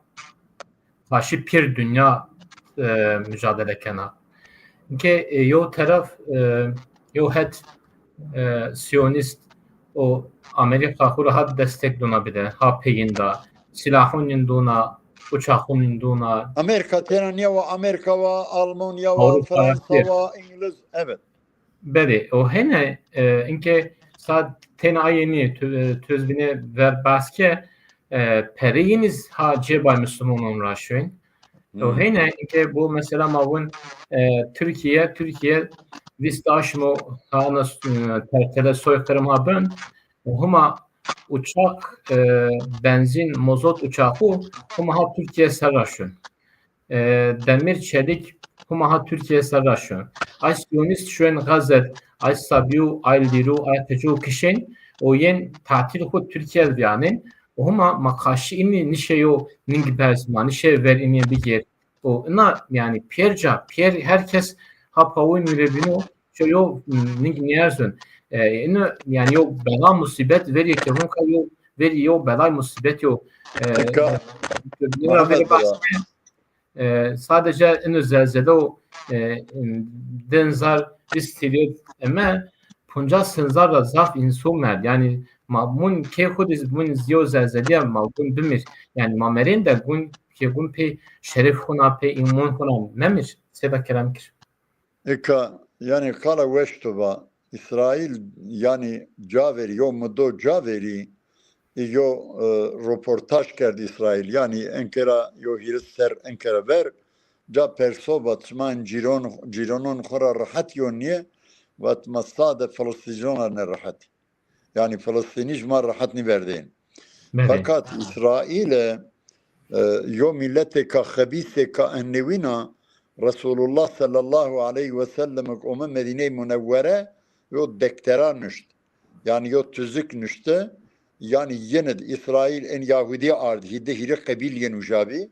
qarşî pêr dinya, e, mucadele kena. Inke, e, yew teref, e, yew het, e, Siyonîst û Amerîka xwu ra ha destek dona bide, ha peyin da. Silahûn yin dona, uçaxûn yin dona. Amerîka têna nîya wa, Amerîka wa, Almanya wa, Ewropa, Fransa wa, Îngiliz, evet. Belê, o hene, e, inke sa têna ayê nî, tu-, e, tu ez bîne ver behs ke, e, pereyî nî zî ha cêbay Muslumanon ra şoyn. O hene inke bu mesela ma vun, e, Tirkîye, Tirkîye vîst aşmo ha ana, e, tertele soykırım ha ben. Huma uçak, e, benzin, mozot uçaxu huma ha Tirkîye ser ra şun. E, demir çelik huma ha Tirkîye ser ra şun. Ay Siyonîst şuên Xezed, ay sabîyu, ay lîru, ay qicu kişên, o yên tatil xu Tirkîye viyanên. O huma ma qarşî înî nişe yo ning berz, ma nişe ver înî bigêr. O ina yanî pêr ca, pêr her kes ha pawin vîre bîno, ço yo ning nîerzun. E, ino yanî yo bela musîbet verî ke hunka yo verî yo belay musîbet yo. E, Eka, nîra verî Muhammed bahs bira. E, sadece ino zelzele o, e, din zar vîst tîlyo eme, puncas hezar ra zaf înso merd. Yanî ma mun kê xwu de mun zî yo zelzelîya ma vun bimir. Yanî ma merên de gun kê gun pê şeref xwu na, pê îmon xwu na memir. Seyda kerem kir. Eka, yanî qala weş to va. Îsraîl, yanî caverî, yo mudo caverî, yo, e, roportaj kerd Îsraîl. Yanî enkera yo hîris ser enkera ver, ca perso vat, şima in cîron, cîronon xwu ra rehet yo nîye, vat ma sade Filistîncînon ra ne rehet. Yanî Filistînî ji ma rehet nîverdên. Belê. Feqat Îsraîle, e, yo mîletêka xebîsêka ennewîna Resulullah sallallahu aleyhi ve sellem ome Medîneyê Munewwere yo dektera nişt. Yanî yo tuzuk nişte. Yanî yenid Îsraîl en Yahudî ard, hîde hîrê qebîl yen uca bî.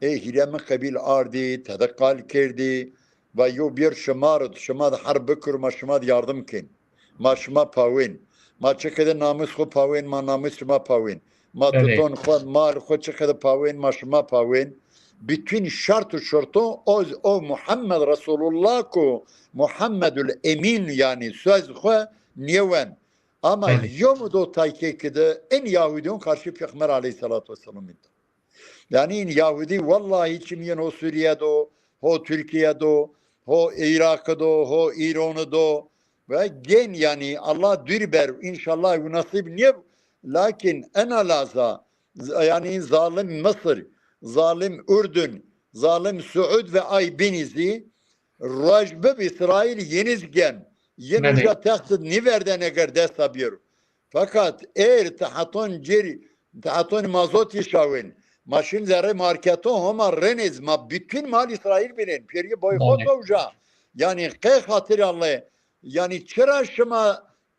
Ê hîrê mi qebîl ardî, tede qal kerdî. Va yo bîr şima rid, şima di herb bikir, ma şima di yardim kên. Ma şima pawên. Ma çi qede namus xwu pawên, ma namus şima pawên. Ma Belê. Tuton xwu, mal xwu çi qede pawên, ma şima pawên. Bütün şert û şurto o, o Muhammed Resulullah ku Muhammedul Emîn yanî söz xwu nêwen. Ama Belê. Yo mudo taykê kide en Yahudîyon karşı Peyxamber aleyhissalatu vesselam id. Yanî in Yahudî wellahî çim yên ho Sûrîye do, ho Tirkîye do, ho Îraqî do, ho Îronî do. Ve gen yanî Allah dûr ber, înşallah û nasîb nîyeb. Lakin ena laza, z-, yanî zalim Misir, zalim Urdun, zalim Suud ve ay bînî zî, roj bib Îsraîl yenî zî gen. Yin uca text nîverden eger desta biyero. Fakat êr ti heton cêrî, ti heton mazotî şawên. Ma şin zerrê marketon, Homa renêz, ma bütün mal Îsraîl bînên. Pêrî boykot uca. Yanî qey xatirê Allay. Yanî çira şima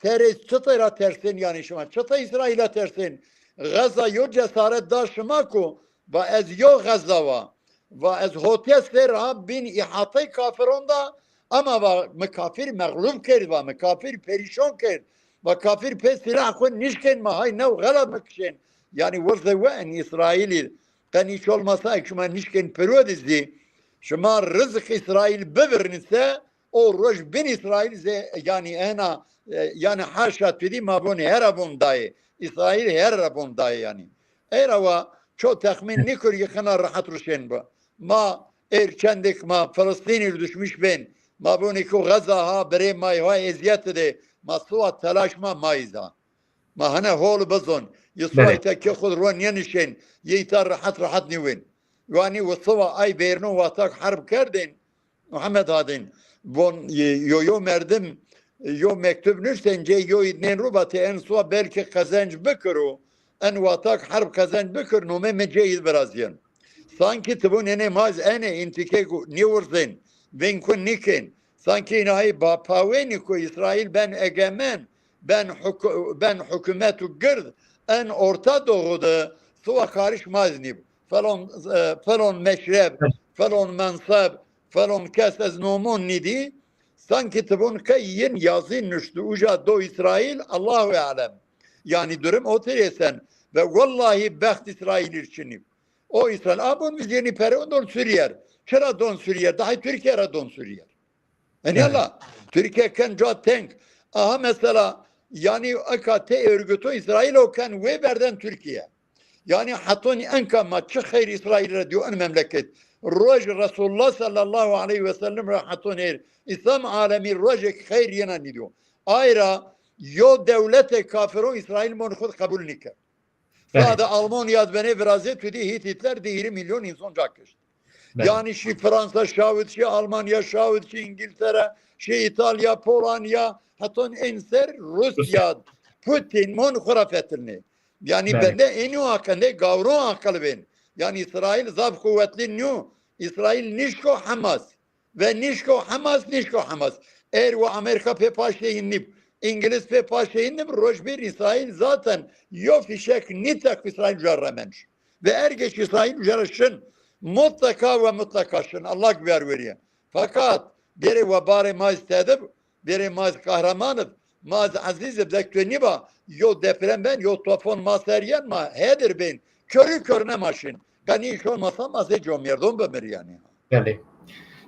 terê çitay ra tersên, yanî şima çitay Îsraîla tersên? Xeza yo cesaret da şima ku va ez yo Xeza wa. Va ez hotê ser a bîn îhatey kafiron da, ama va mi kafir mexlub kerd, va mi kafir perîşon kerd. Va kafir pê sîlah xwu nişkên ma hay new xela bikişên. Yanî wirzê we en Îsraîlî, qenî hiç olmasa ek şima nişkên pirwe de zî, şima rizq Îsraîl bivirnise, o roj bin Îsraîl zê, yanî ena, e, yanî haşa tu dî ma vonê hera von dayê. Îsraîl her ra von dayê yanî. Ey ra wa ço texmîn nîkur yixina rehet ruşên bi. Ma êr çendêk ma Filistînî r düşmüş bên. Ma vonê ku Xeza ha, birê may ha eziyet de. Ma siwa telaş ma mayîz ha. Ma hene hol bizon. Yi siwa îta ke xud ro nênişên. Yi îta rehet rehet nîwên. Yanî wi siwa ay bêrno watak herb kerdên. Muhammed Hadin, von, e, yo, yo merdim, e, yo mektub nuştên cê yo îdnên ro vatê en suwa belkî qezenc bikiro, en watak herb qezenc bikir, nomê mi cê îd virazîyen. Sankî ti bu nenê maz ene întikê ku nêwirzên, vên ku nîkên. Sankî inahî ba pawênî ku Îsraîl ben egemen, ben huku-, ben hukûmet û gird, en Orta Doğu de suwa kariş maz nîb. Felon, e, felon meşreb, felon menseb, felon kes ez nomon nîdî, sankî ti von qey yin yazî nuştu uca do Îsraîl, Allahu alem. Yanî durum o tirêsen ve wellahî bext Îsraîlî r çinî. O Îsraîl, a bon biz yenî pere don Surîyer. Çira don Surîyer? Daha Tirkîye ra don Surîyer. Enî Allah, Tirkîye ken ca teng. Aha mesela, yanî eka tê örgüto Îsraîl o ken wê berden Tirkîye. Yanî hetonî enka ma çi xeyr Îsraîl ra dîyo en memleket. Roj Resulullah sallallahu aleyhi ve sellem ra heton êr. Îslam alemî rojek xeyr yena nîdîyo. Ay ra yo dewletê kafiro Îsraîl mon xud qebul nîkerd. Sade Almanya d benê virazê tu dî hît Hitler di hîrî milyon înson ca kişt. Yanî şî Fransa şawit, şî Almanya şawit, şî Îngiltere, şî Îtalya, Polanya, heton ên ser Rusya, Putin mon xwu ra fetilnê. Yanî bende ênî aqil, ne gawron aqil bên. Yanî Îsraîl zaf quwetlî nîyo. Îsraîl nîşko Hamas. Ve nîşko Hamas, nîşko Hamas. Êr wa Amerîka pê paşê hin nîb, Îngiliz pê paşê hin nîb, roj bir Îsraîl zaten yo fîşek nîtek Îsraîl uca remenş. Ve ergeş Îsraîl uca ra şin. Mutleka ve mutleka şin. Allah güver werîye. Fakat bêrê we barê ma iz tedib, bêrê ma iz qehreman ib, ma iz ezîz ib, dek tu nîba, yo deprem ben, yo tofon ma ser yen ma hedir bên. Körü körüne ma şin. Qenî hiç olmasa ma zê comêrdon bimir yanî. Belê.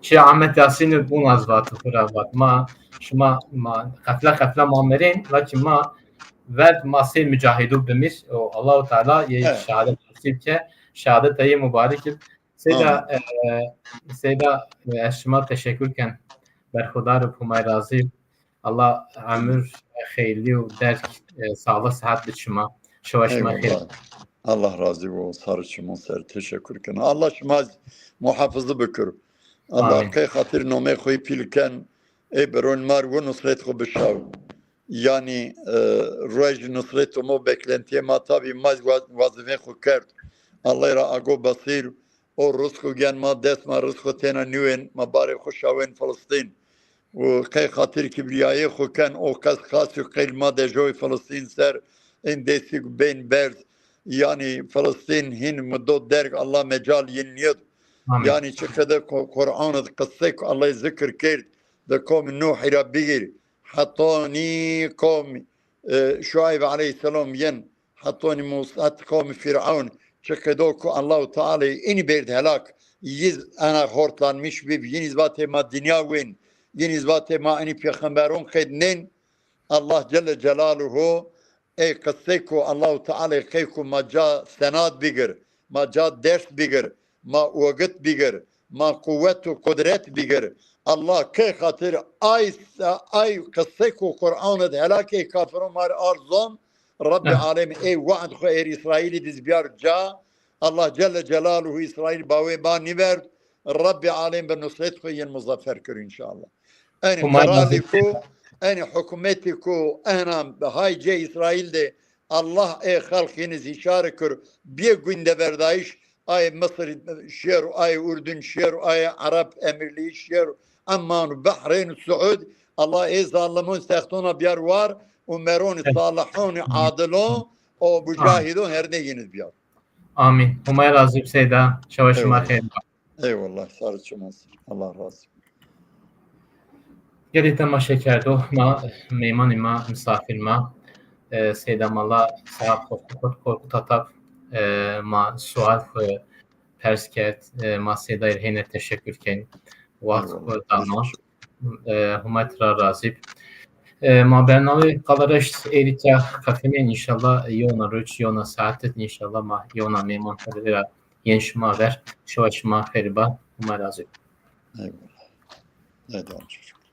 Şêx Ahmet Yasîn û bûn ez vat, xwu ra vat. Ma, şima, ma, qefle qefle ma merên, lakîn ma verd ma sey mucahîdû bimîr. O Allahu Teala yê şehadet nesîb ke, şehadeta yê mubarek ib. Seyda, e, Seyda, e, ez şima teşekkür ken. Berxudar ib, Humay razî. Allah emir xeyrlî û derg, e, sağlık, sıhhat bid şima. Şewa şima xeyr. Eyvallah. Allah razî bo, sarê çimon ser, teşekkür ken. Allah şima muhafızı bikir. Allah qey xatir nomê xwu pîl ken, ê biron mar wi nusret xwu bişaw. Yanî, e, roj nusret û mo beklentiyê ma tabî ma wa-, wazifê xwu kerd. Allah ra ago basîr. O rizq û gen ma dest ma rizq xwu têna nîwên, ma barê xwu şawên Filistîn. Û qey xatir kibrîyayê xwu ken, o qes qas û qeyl ma dejoy Filistîn ser, ên destî bên berz. Yanî Filistîn hîn mi do derg, Allah mecal yin nîyid. Amîn. Yanî çi qede Qu-, Quran id qisey ku Allah zikir kerd, de kom Nuhî ra bigîr, hetanî kom, e, Şuayb aleyhîsselam yin, hetanî Musa, het kom Fîrawn, çi qedo ku Allahu Teala înî bêrd helak, yiz ena hortlanmiş bib, yin iz vatê ma dinya wên, yin iz vatê ma enî pêxemberon qednên, Allah Celle Celaluhu ey qisey ku Allahu Teala qey ku ma ca senad bigir, ma ca ders bigir, ma wegit bigir, ma quwet û qudret bigir. Allah qey xatir ay, ay qisey ku Quran id helakê kafiron mar ard zon, Rabbî Alem ey we'd xwu êr Îsraîlî diz biyar ca. Allah Celle Celaluhu Îsraîl bawê ma nîverd. Rabbî Alem bi nusret xwu yin muzaffer kir înşallah. Enî Humay qeralî ku, Enê hukûmetî ku ena hay cê Îsraîl de Allah ê xelqîni zî şar kir, biyê gundeverdayîş, ayê Misir şêro, ayê Urdun şêro, ayê Ereb Emirlîyî şêro, Emman û Behreyn û Suud, Allah ê zalimon sextona biyar war û meronî salihonî adilon û mujahidon herdê yîni biyar. Amîn. Humay razî bi seyda. Şewa şima xeyr. Eyvallah. Sağ ol, çiman sir. Allah razı. Gelî temaşekerdo ma, meymanê ma, misafir ma, e, Seyda Mala Seha Korkut, Korkut Atak, e, ma sual xwu pers kerd, e, ma Seydayî rê hêne teşekkür kên. Wext xwu da ma. E, Humay tira razî. E, ma bernameyê qala reşt êrî tira qefenên, înşallah yewna ruc, yewna saet, înşallah ma yewna meyman xwu rê ra yên şima ver. Şewa şima xêr ba. Humay razî. Eyvallah. Eyvallah çocuk.